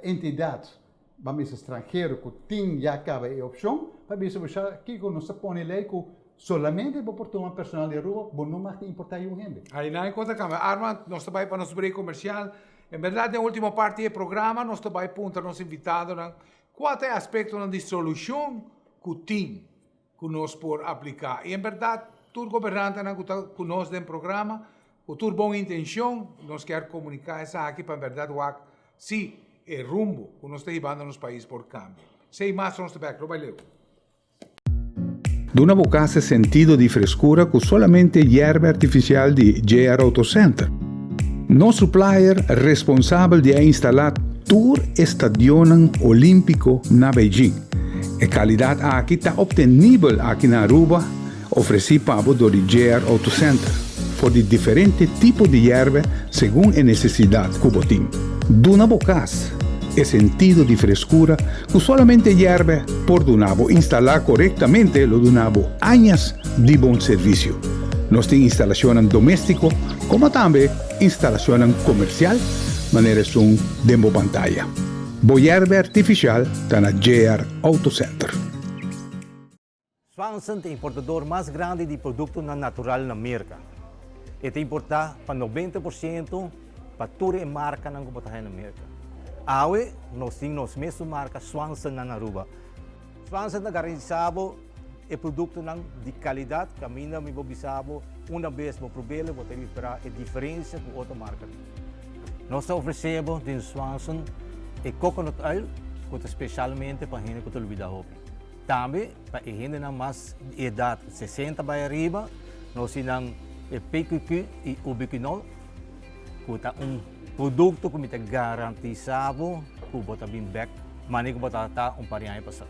entidat, ban bisa stranhero ku tin ya kaba e opshon, pa bisa bo sha kiko nos ta pone lei ku solamente bo por tuma personal di Aruba, bo no mag di importá yu hende. Ai nan e kos a kambia. Armand, nos ta bai pa nos break komersial. En bèrdat den último parti di e programa nos ta bai puntra nos invitadonan kua ta e aspektonan di solushon ku tin ku nos por apliká. I en bèrdat tur gobernantenan ku ta ku nos den programa, ku tur bon intenshon, nos kier komuniká esaki pa en bèrdat wak si e rumbo ku nos ta hibando nos pais por kambia. Esei mas nos ta bèk. Lo bai leu. Duna bo kas e sentido di freskura ku solamente yerba artifisial di JR Auto Center. Nos supplier responsabel di a instalá tur e stadionnan olímpiko na Beijing. E kalidat aki ta optenibel aki na Aruba, ofresí pa bo dor di JR Auto Center, for di diferente tipo di yerbe segun e nesesidat ku bo tin. Duna bo kas e sentido di freskura ku solamente yerbe por duna bo. Instalá korektamente lo duna bo añas di bon servisio. Nos tin instalashonnan doméstiko komo tambe instalashonnan komersial manera esun den bo pantaya. Bo yerbe artifisial ta na JR Auto Center. Swanson ta e importador mas grandi di produktonan natural na Merka. E ta importá pa 90% pa tur e markanan ku bo ta haña na Merka. Awe nos tin nos mesun marka Swanson na Aruba. Swanson ta garantisá bo e produktonan di kalidat kaminda mi por bisa bo una bes bo prob'el bo ta ripará e diferensia ku otro markanan. Nos ta ofresé bo den Swanson e coconut oil ku ta spesialmente pa hende ku ta lubidá hopi. Tambe pa e hendenan mas di edat 60 bai ariba nos tin nan e PQQ i Ubiquinol ku ta un produkto ku mi ta garantisá bo ku bo ta bin bèk manera ku bo tabata un par di aña pasá.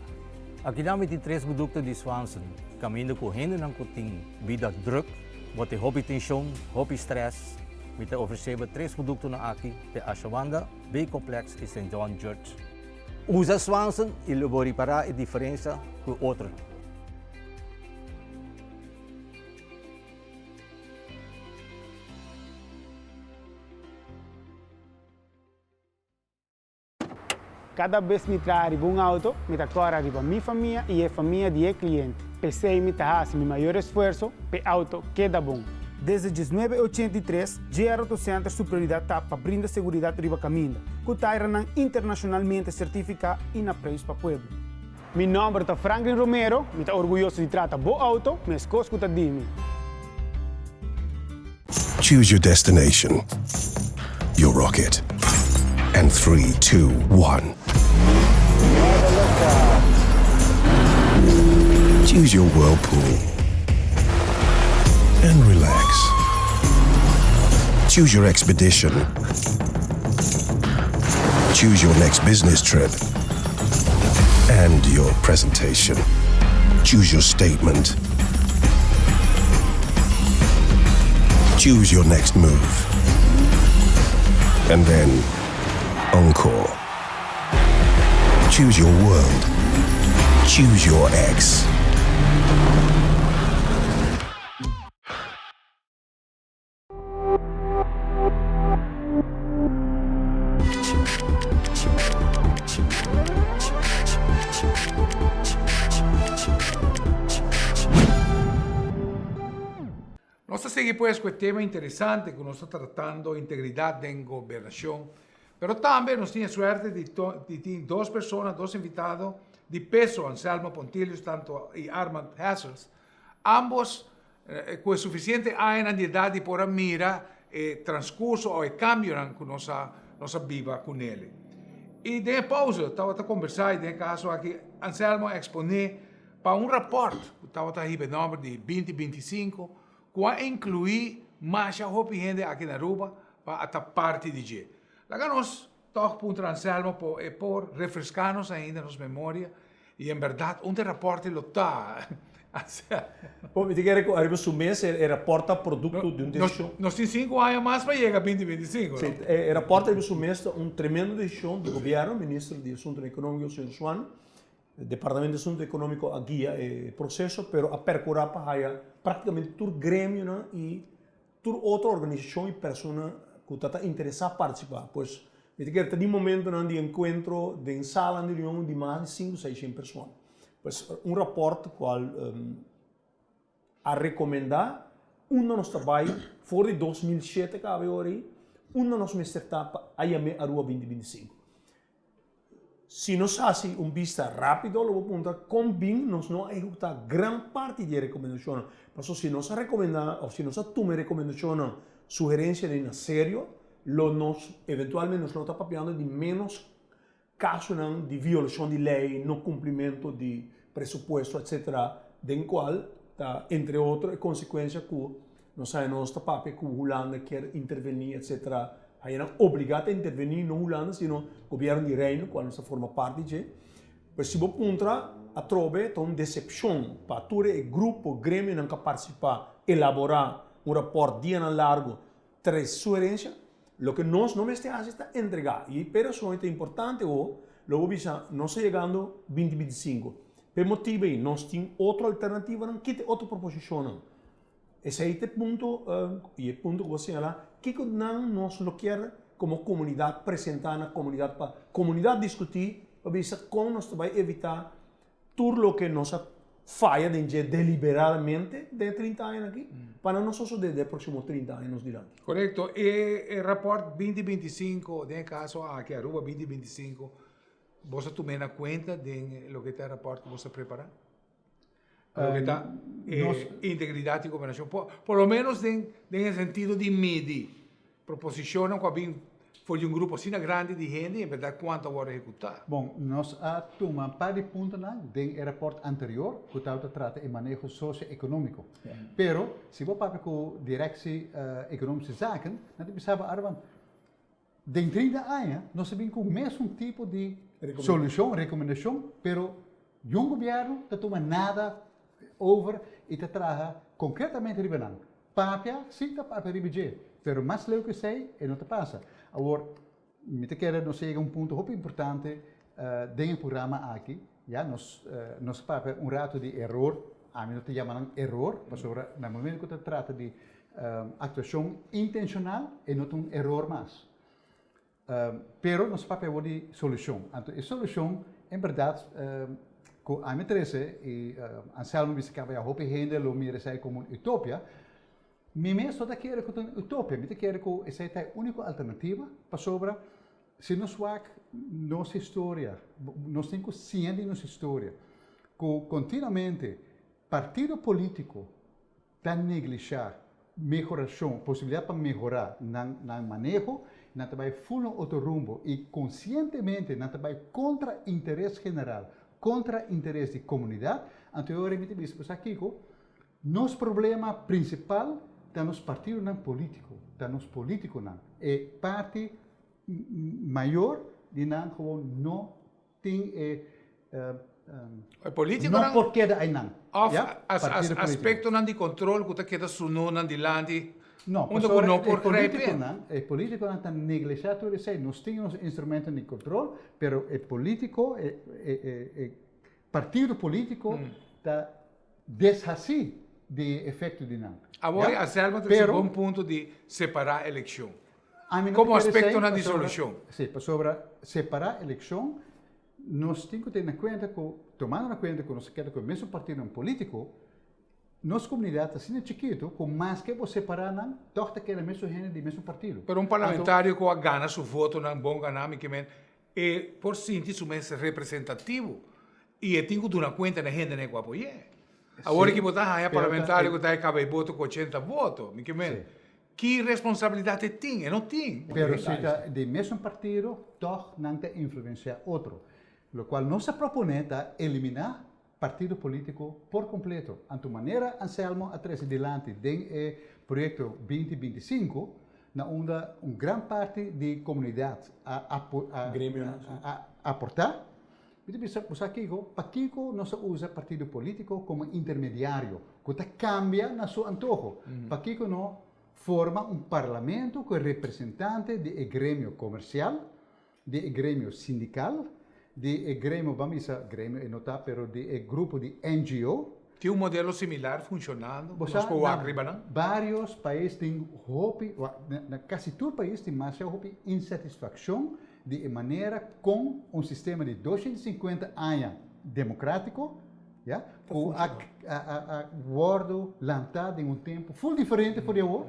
Akinan mi tin tres produkto di Swanson kaminda ku hendenan ku tin bida drùk, bo tin hopi tenshon, hopi strès, mi ta ofresé bo tres produktonan aki te Ashawanda, B-Complex i Saint John Church. Usa Swanson i lo bo ripará e diferensia ku otronan. Kada bes mi traha riba un auto, mi ta kòrda riba mi famia i e famia di e kliente. P'esei mi ta hasi mi mayor esfuerso p'e auto keda bon. Desde 1983, JR Auto Center su prioridat ta pa brinda seguridat riba kaminda, ku tairanan internashonalmente sertifiká i na preis pa pueblo. Mi nòmber ta Franklin Romero, mi ta orguyoso di trata bo auto meskos ku ta di mi. Choose your destination, your rocket, and three, two, one. Choose your whirlpool and relax. Choose your expedition. Choose your next business trip and your presentation. Choose your statement. Choose your next move. And then, encore. Choose your world. Choose your ex. Nos ta sigui pues cu e tema interesante cu nos ta tratando, integridad den gobernacion. Pero tambe nos tin e suerte di di tin dos persona, dos invitado di peso, Anselmo Pontilius tanto y Armand Hessels. Ambos Ku e sufisiente añanan di edat di por a mira e transkurso òf e kambionan ku nos a nos a biba ku Nelly. I den e pousa tabata kombersá i den e kaso aki Anselmo a eksponé pa un rapòrt ku tabata hiba e nòmber di binti 25 ku a inkluí masha hopi hende aki na Aruba pa a ta parti di dje. Laga nos tòg puntra Anselmo por e por refreská nos ainda nos memoria I en bèrdat un ta e rapòrt lo ta Bo mi ta kere ku ariba su mes e rapòrt ta produkto di un desishon. Nos tin sinku aña mas pa yega binti 25, no? Si, e rapòrt ariba su mes ta un tremendo desishon di gobièrnu, minister di Asuntunan Ekonómiko señor Swan. Departamento di Asunto Economico a guia e proceso, pero a percura pa haya practicamente tur gremionan y tur otro organisacion y persona cu ta ta interesa participa. Pues mi ta kere ta di momentonan di encuentro den salanan di reunion di mas di cinco, seiscientos persona. Pues un rapport cual a recomenda unda nos ta bay for di 2007 caba e ora ey, unda nos mester ta pa a yam'e Aruba 2025. Si nos hasi un bista rápido lo bo puntra kon bin nos no a ehekutá gran parti di e rekomendashonnan. Pasobra si nos a rekomendá òf si nos a tuma e rekomendashonnan, sugerensianan na serio, lo nos eventualmente nos lo ta papiando di ménos kasonan di violashon di lei, no kumplimentu di presupuesto etsetera, den kual ta entre otro e konsekuensia ku Nos sa nos ta papia ku Hulanda kier intervení etcetera. Haya nan obligá ta intervení, no Hulanda sino gobierno di Reino kual nos ta forma parti dje. Pues si bo puntra atrobe ta un decepcion pa tur e grupo, gremionan ku a partisipá, elaborá un rapòrt dianan largu tres sugerencia. Loke nos no mester hasi ta entregá. I p'e rason ei ta importante ho lo bo bisa nos ta yegando 2025. P'e motibu ei nos tin otro alternativanan, kita e otro proposishonnan. Esei ta e punto i e punto ku bo a señalá, kiko nan nos lo kier komo komunidat presentá na komunidat pa komunidat diskutí pa bisa kon nos ta bai evitá tur loke nos a faya den dje deliberadamente den e 30 añanan aki pa nan no sosodé den e próksimo 30 aña nos dilanti. Korekto. E rapòrt 2025, den e kaso aki Aruba 2025, boso a tum'é na kuenta den loke ta e rapòrt ku boso a prepará? Loke ta integridat di gobernashon, por lo menos den e sentido di midi proposishonnan ku a bin for di un grupo asina grandi di hende i en bèrdat kuantu a wòrdu ehekutá. Bon, nos a tuma un par di puntonan den e rapòrt anterior ku tabata trata e maneho sosio-ekonómiko. Pero, si bo papia ku Directie Economische Zaken, nan ta bisa bo, Armand, Den 30 aña nos a bin ku mesun tipo di solushon, rekomendashon, pero niun gobièrnu ta tuma nada over i ta traha konkretamente riba nan. Papia, si ta papia riba dje, pero mas leu ku esei e no ta pasa. Awor, mi ta kere nos a yega un punto hopi importante den e programa aki, ya, nos nos a papia un rato di eror, ami no ta yama nan eror, pasobra na momento ku ta trata di Actuacion intencional e no ta un eror mas. Pero nos papia awor di solucion. Anto e solucion en berdad cu ami trece y Anselmo bisa caba ya hopi hende lo mira esey como un utopia. Mi mes no ta kere cu ta un utopia, mi ta kere cu esey ta e unico alternativa pasobra si nos wak nos historia, nos tin cu siña di nos historia cu continuamente partido politico ta neglishá mehorashon, posibilidat pa mehorá nan nan maneho, nan ta bai ful un otro rumbo i konsientemente nan ta bai kontra interes general, kontra interes di komunidat, anto e ora mi ta bisa bo sa kiko? Nos problema prinsipal ta nos partidonan polítiko, ta nos polítikonan, e parti mayor di nan gewoon no tin e E politiconan no por keda einan. Of Ja, partido politico. aspectonan di control cu ta keda sunonan dilanti No, unda cu pasobra no e por grijp in. politiconan, e politiconan ta neglisha tur esei. Nos tin nos instrumento di control, pero e politico, e, e, e, e partido politico ta deshaci di e efecto di nan. Awor Ja? Anselmo ta trece Pero bon punto di separa eleccion. Ami no Como ta kere esei aspectonan di pasobra, solucion. si, pasobra separa eleccion Nos tin ku tene na kuenta ku, tomando na kuenta ku nos ta keda ku e mesun partidonan polítiko, nos komunidat ta asina chikitu ku maske bo separá nan, tòg ta keda mesun hende di mesun partido. Pero un parlamentario ku a gana su votonan bon ganá, mi ke men, e por sinti su mes representativo i e tin ku duna kuenta na e hendenan ku apoy'é. Awor ki bo ta haña parlamentario ku ta e kaba e boto ku ochenta voto, mi ke men, Ki responsabilidat e tin? E no tin. Pero si ta di mesun partido, tòg nan ta influensiá otro. Lokual nos a proponé ta eliminá partido polítiko por kompleto. Anto manera Anselmo a trese dilanti den e proyekto 2025, na unda un gran parti di komunidat a aportá, Mi ta bisa, bo sa kiko? Pakiko nos a usa partido polítiko komo intermediario ku ta kambia na su antoho? Pakiko no forma un parlamento ku e representante di e gremio komersial, di e gremio sindikal, di e gremio, ban bisa gremio e no ta, pero di e grupo di NGO. Tin un modelo similar funcionando Bo cu sa nos por wak na riba nan? varios pais tin hopi, na casi tur pais tin masha hopi insatisfaccion di e manera con un sistema di 250 aña democratico, ya, cu a a wordo lanta den un tempo full diferente for di awor,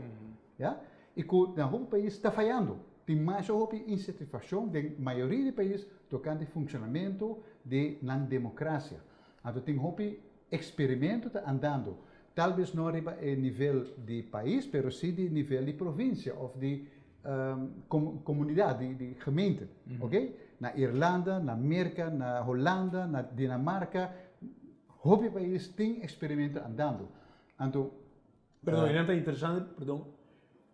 ya, y cu na hopi pais ta fayando. Tin masha hopi insatisfaccion den mayoria di pais tocante funcionamento di nan democracia. Anto tin hopi experimento ta andando, talbes no riba e nivel di pais, pero si di nivel di provincia of di comunidad, di gemeente, ok? Na Irlanda, na Merca, na Holanda, na Dinamarca, hopi pais tin experimento andando. Anto. Perdon, e nan ta interesante, perdon,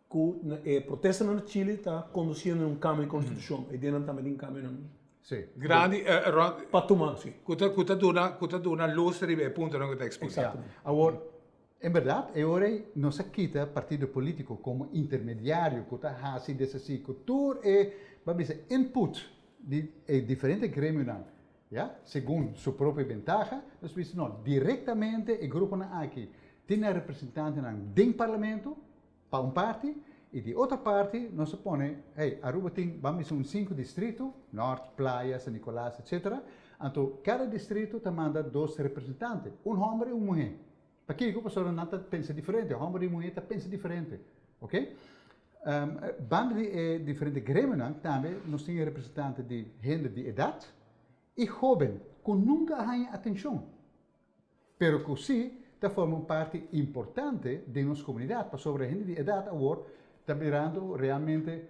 cu e protestanan na Chile ta conduciendo un cambio di constitucion, e denan tambe tin cambionan. Si. Grandi, rond. Pa tuma, si. Cu ta, cu ta duna, cu ta duna luz riba e puntonan cu ta exponé. Exactamente. Awor, en berdad, e ora ei nos a kita partido politico como intermediario cu ta haci deshaci cu tur e, bo a bisa, input di e diferente gremionan, ya, segun su propio bentaha, nos bisa no, directamente e gruponan aki tin nan representantenan den parlamento, Pa un parti, y di otro parti nos a pone, hey, Aruba tin, ban bisa un cinco distrito, Noord, Playa, San Nicolas, etcetera, anto cada distrito ta manda dos representante, un homber y un muher. Pakico? Pasobra nan ta pensa diferente, homber y muher ta pensa diferente, ok? Banda di e diferente gremionan tambe nos tin e representante di hende di edad y hoben cu nunca a haña atencion. Pero cu si ta forma un parti importante den nos comunidad, pasobra hende di edad awor ta birando realmente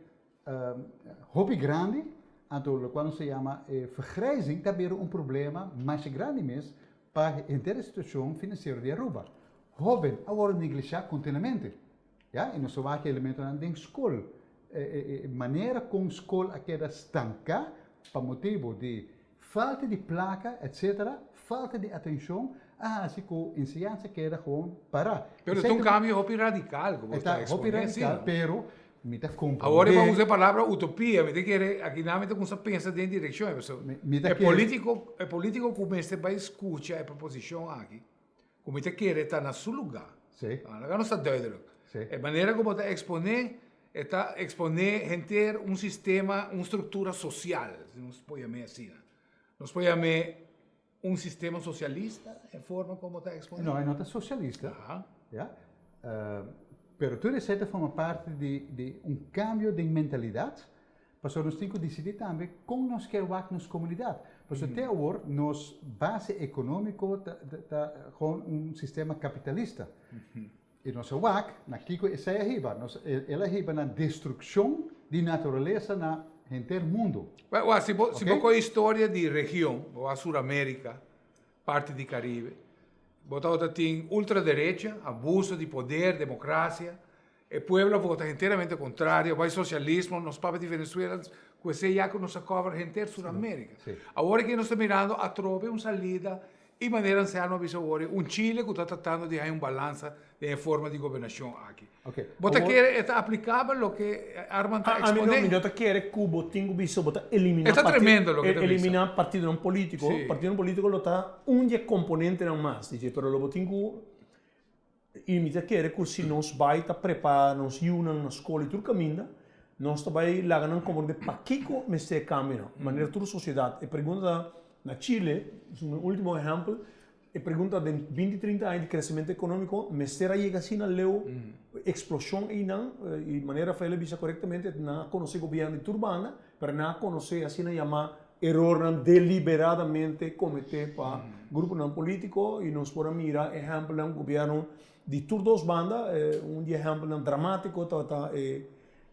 hopi grandi, anto locual nos ta yama e vergrijzing ta bira un problema masha grandi mes pa henter e situacion financiero di Aruba. Hoben a wordo neglisha continuamente, ya, y nos ta wak e elementonan den scol, e manera con scol a keda stanca pa motibo di Falta di placa etc. Falta di atencion a haci cu enseñansa keda gewoon para. Pero ta un cambio hopi radical cu bo ta expone si no? E ta hopi radical pero mi ta comprende. Awor e bo a usa e palabra utopia mi ta kere aki nan mi ta cuminsa pensa den direccion pasobra e politico e politico cu mester bay scucha e proposicion aki cu mi ta kere ta na su luga. Laga nos ta duidelijk. E manera cu bo ta expone E ta exponé henter un sistema, un structura social, si nos por yam'é asina. Nos por yam'é un sistema socialista, e forma como ta exponé? No, e no ta socialista, ya. Pero tur esei ta forma parti di di un cambio den mentalidad, pasobra nos tin cu dicidi tambe con nos kier wak nos comunidad. Pasobra te awor nos base economico ta ta gewoon un sistema capitalista. I nos a wak na kiko esei a hiba. Nos, el a hiba na destrukshon di naturalesa na henter mundu. Wak, wak, si bo, si bo kohe historia di region, bo wak Sur Amerika, parti di Karibe, bo tabata tin ultraderecha, abuso di poder, demokrasia, e pueblo a vota henteramente kontrario, bai sosialismo, nos papia di Venezuela, ku esei ya ku nos a cover henter Sur Amerika. Awor aki nos ta mirando atrobe un salida I manera Anselmo a bisa awor, un Chile ku ta tratando di haña un balansa den e forma di gobernashon aki. Bo ta kere e ta aplikabel loke Armand ta eksponé? Mi no ta kere ku bo tin ku bisa bo ta eliminá E ta tremendo loke ta bisa. Eliminá partidonan polítiko. Partidonan polítiko lo ta un di e komponentenan mas di dje, pero lo bo tin ku I mi ta kere ku si nos bai ta prepara nos yunan na skol i tur kaminda, nos ta bai laga nan komprende pakiko mester e kambionan. Manera tur sosiedat. E pregunta ta, na Chile, su mi ultimo ehèmpel, e pregunta den binti trinta aña di kresementu ekonómiko mester a yega asina leu eksploshon einan? I manera Rafael a bisa korektamente, nan a konosé gobièrnu di tur banda, pero nan a konosé asina yamá Erornan deliberadamente kometé pa gruponan polítiko i nos por a mira ehèmpelnan gobièrnu di tur dos banda. Un di e ehèmpelnan dramátiko tabata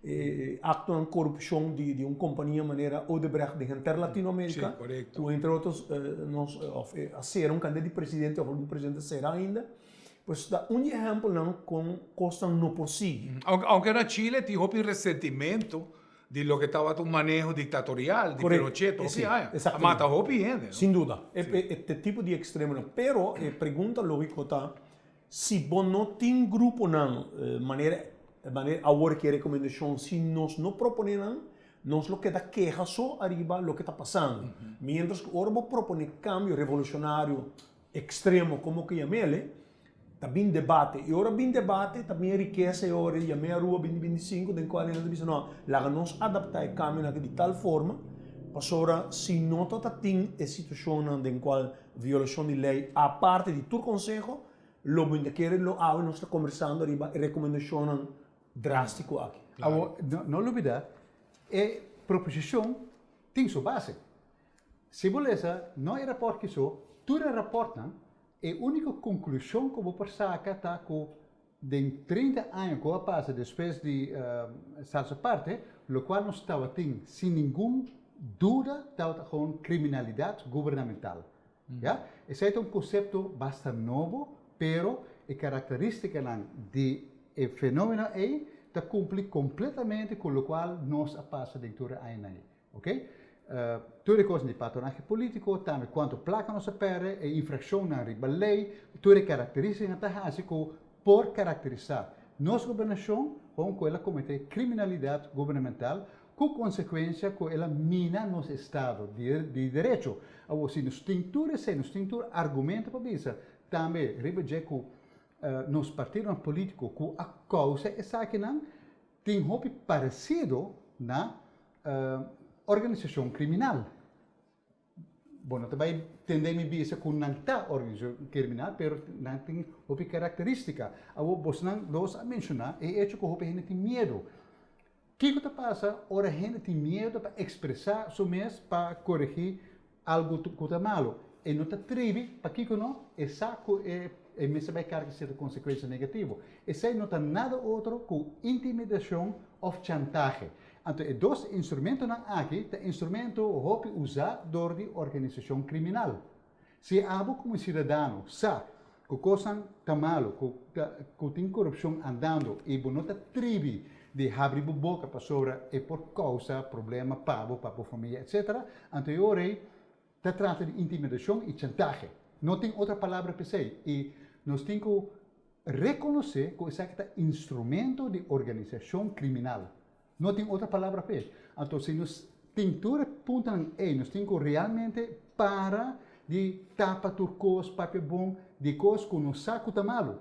e aktonan korupshon di un kompania manera Odebrecht den henter Latinoamérika, ku entre otros nos òf a sera un kandidat di presidente òf algun presidente a sera ainda. Pues ta un di e ehèmpelnan kon kosnan no por sigui. Ounke na Chile tin hopi resentimentu Di loke tabata un maneho dictatorial di Pinochet hopi aña. A mata hopi hende, no? Sin duda. E tipo di extremonan. Pero e pregunta logico ta, si bo no tin gruponan manera manera awor ki e recomendacion, si nos no propone nan, Nos lo keda keha so ariba loke ta pasando. Mientras ku ora bo propone kambio revolushonario ekstremo komo ku yam'ele, ta bin debate. I ora bin debate ta bin e rikesa e ora e yam'e Aruba binti 25 den kual hende ta bisa no, laga nos adapta e kambionan aki di tal forma pasobra si no ta ta tin e situashonnan den kual violashon di lei aparte di tur konseho lo bo ta kere lo awe nos ta kombersando riba e rekomendashonnan drástiko aki. Awor, no lubida, e proposishon tin su base. Si bo lesa no e rapòrt kiso, tur e rapòrtnan, e úniko konklushon ku bo por saka ta ku den 30 aña ku a pasa despues di Status Aparte, lokual nos tabatin sin ningun duda tabata gewoon kriminalidat gubernamental. Ya? Esei ta un konsepto basta nobo, pero e karakteristikanan di e fenomeno ei ta kumpli kompletamente ku lokual nos a pasa den tur e añanan ei. Ok? Tur e kosnan di patronahe polítiko, tambe kuantu plaka nos a pèrdè, e infrakshonnan riba lei, tur e karakteristikanan ta hasi ku por karakterisá nos gobernashon kon ku el a kometé kriminalidat gubernamental Ku konsekuensia ku el a mina nos estado di derecho. Awor, si nos tin tur esei, nos tin tur argumento pa bisa tambe riba dje ku nos partidonan polítiko ku a kousa esakinan tin hopi paresido na organisashon kriminal. Bo no ta bai tende mi bisa ku nan ta organisashon kriminal, pero nan tin hopi karakterístika. Awor, bosnan dos a menshoná e echo ku hopi hende tin miedu. Kiko ta pasa ora hende tin miedu pa ekspresá su mes pa koregí algu ku ta malu? E no ta tribi, pakiko no? E sa ku e e mester bai karga sierto konsekuensia negativo. Esei no ta nada otro ku intimidashon òf chantahe. Anto e dos instrumentonan aki ta instrumento hopi usá dor di organisashon kriminal. Si abo komo siudadano sa ku kosnan ta malu, ku ta ku tin korupshon andando i bo no ta tribi di habri bo boka pasobra e por kousa problema pa bo, pa bo famia etsetera, anto e ora ei ta trata di intimidashon i chantahe. No tin otro palabra p'esei i nos tin ku rekonosé ku esaki ta instrumento di organisashon kriminal. No tin otro palabra p'e. Anto si nos tin tur e puntonan ei, nos tin ku realmente para di tapa tur kos, papia bon di kos ku nos sa ku ta malu.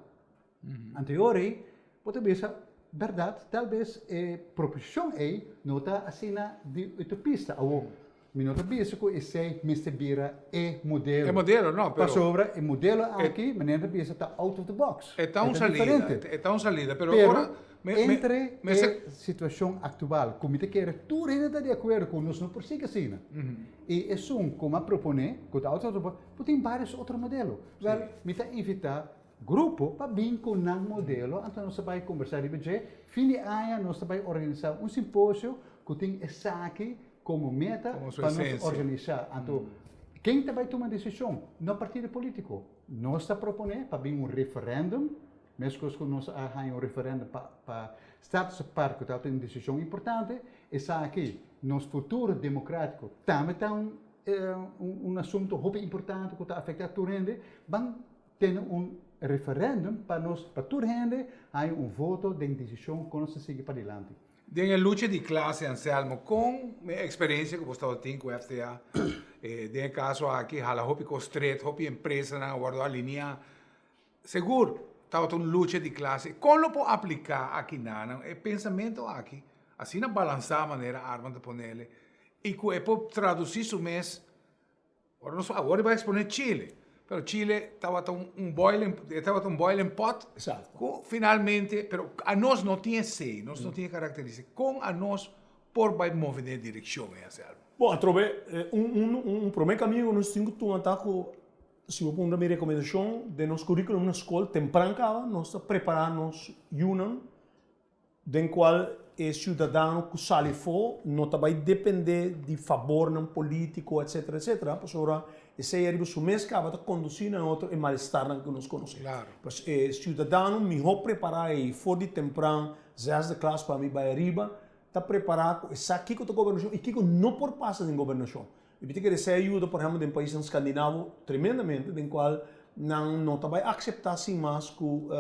Anto e ora ei bo ta bisa, bèrdat, tal bes e proposishon ei no ta asina di utopista. Awor, mi no ta bisa ku esei mester bira e modelo. E modelo no, pero. Pasobra e modelo aki, manera ta bisa, ta out of the box. E ta un salida, e ta un salida, pero ora. Entre e situashon aktual ku mi ta kere tur hende ta di akuerdo ku nos no por sigui asina i esun ku mi a proponé ku ta out of the box, bo tin vários otro modelo. Wèl, mi ta invitá grupo pa bin ku nan modelo, anto nos ta bai kombersá riba dje. Fin di aña nos ta bai organisá un simposio ku tin esaki komo meta pa nos organisá. Anto ken ta bai tuma desishon? No partido polítiko. Nos ta proponé pa bin un referèndum, meskos ku nos a haña un referèndum pa pa status apart ku tabata un desishon importante, esaki nos futuro demokrátiko tambe ta un un asuntu hopi importante ku ta afektá tur hende. Ban Tene un referendum pa nos, pa tur hende haña un voto den desishon kon nos ta sigui padilanti. Den e lucha di klase, Anselmo, kon e eksperensia ku bo staba tin ku FTA, den e kaso aki hala hopi kos stret, hopi empresanan a wòrdu alineá, segur tabata un lucha di klase. Kon lo por apliká aki nan e pensamentu aki, asina balansá manera Armand ta ponele, i ku e por tradusí su mes Ora nos awor riba expone Chile, pero Chile tabata un un boiling e tabata un boiling pot Exacto. cu finalmente, pero anos no tin esey, nos no tin e caracteristica. Con anos por bay move den e direccion ey, Anselmo? Bon, atrobe un un un prome camino cu nos tin cu tuma ta cu si bo puntra mi recomendacion den nos curriculum na scol tempran caba nos ta prepara nos yunan den cual e ciudadano cu sali afo no ta bay depende di fabornan politico etcetera etcetera pasobra esey ariba su mes caba ta conduci na otro e malestarnan cu nos conoce. Pues e ciudadano miho prepara ey for di tempran zesde klas pa mi bay ariba ta prepara cu e sa kico ta gobernacion y kico no por pasa den gobernacion. Y mi ta kere esey a yuda por ehempel den paisnan Scandinavo tremendamente den cual nan no ta bay acepta sin mas cu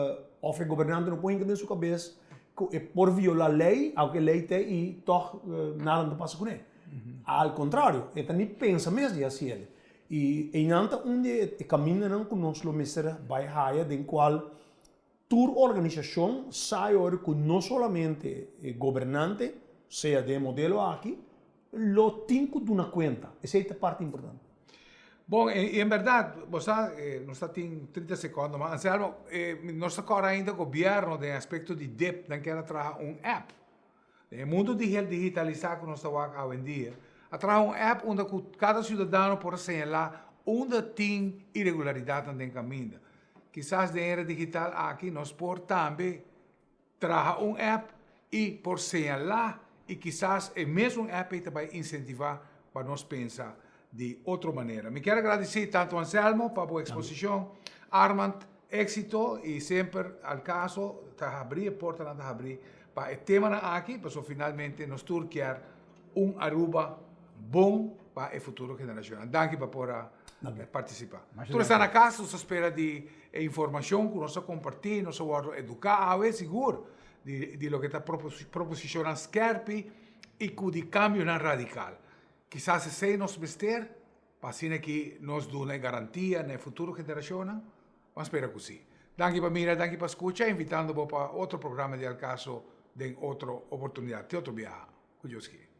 of e gobernante no por hinca den su cabes. ku e por violá lei, aunke lei ta ei tòg nada no ta pasa kuné. Al kontrario, e ta ni pensa mes di hasi el. I einan ta un di e kamindanan ku nos lo mester bai haya den kual tur organisashon sa e ora ku no solamente e gobernante, sea den e modelo aki, lo tin ku duna kuenta. Esei ta parti importante. Bon, i en bèrdat, bo sa, nos ta tin trinta sekòndo mas. Anselmo, nos ta kòrda ainda gobièrnu den aspekto di dip nan kier a traha un app. Den e mundu digitalisá ku nos ta wak awendia, a traha un app unda ku kada siudadano por a señalá unda tin iregularidatnan den kaminda. Kisas den era digital aki nos por tambe Traha un app y por señala y kisas e mesun app ey ta bay incentiva pa nos pensa di otro manera. Mi kier a gradici tanto Anselmo pa bo exposicion, Armand exito y semper al caso ta habri e portanan ta habri pa e temanan aki pasobra finalmente nos tur kier un Aruba bon pa e futuro generacionnan. Danki pa por a participa. Tur esnan na cas nos ta spera di e informacion cu nos a comparti, nos a wordo educa awe sigur di loke ta proposicionnan skerpi y cu di cambionan radical. Kisas esey nos mester pa asina ki nos duna e garantia na e futuro generacionnan? Ban spera cu si. Danki pa mira, danki pa scucha, invitando bo pa otro programa di Al Caso den otro oportunidad. Te otro biaha. Cu Dios kier.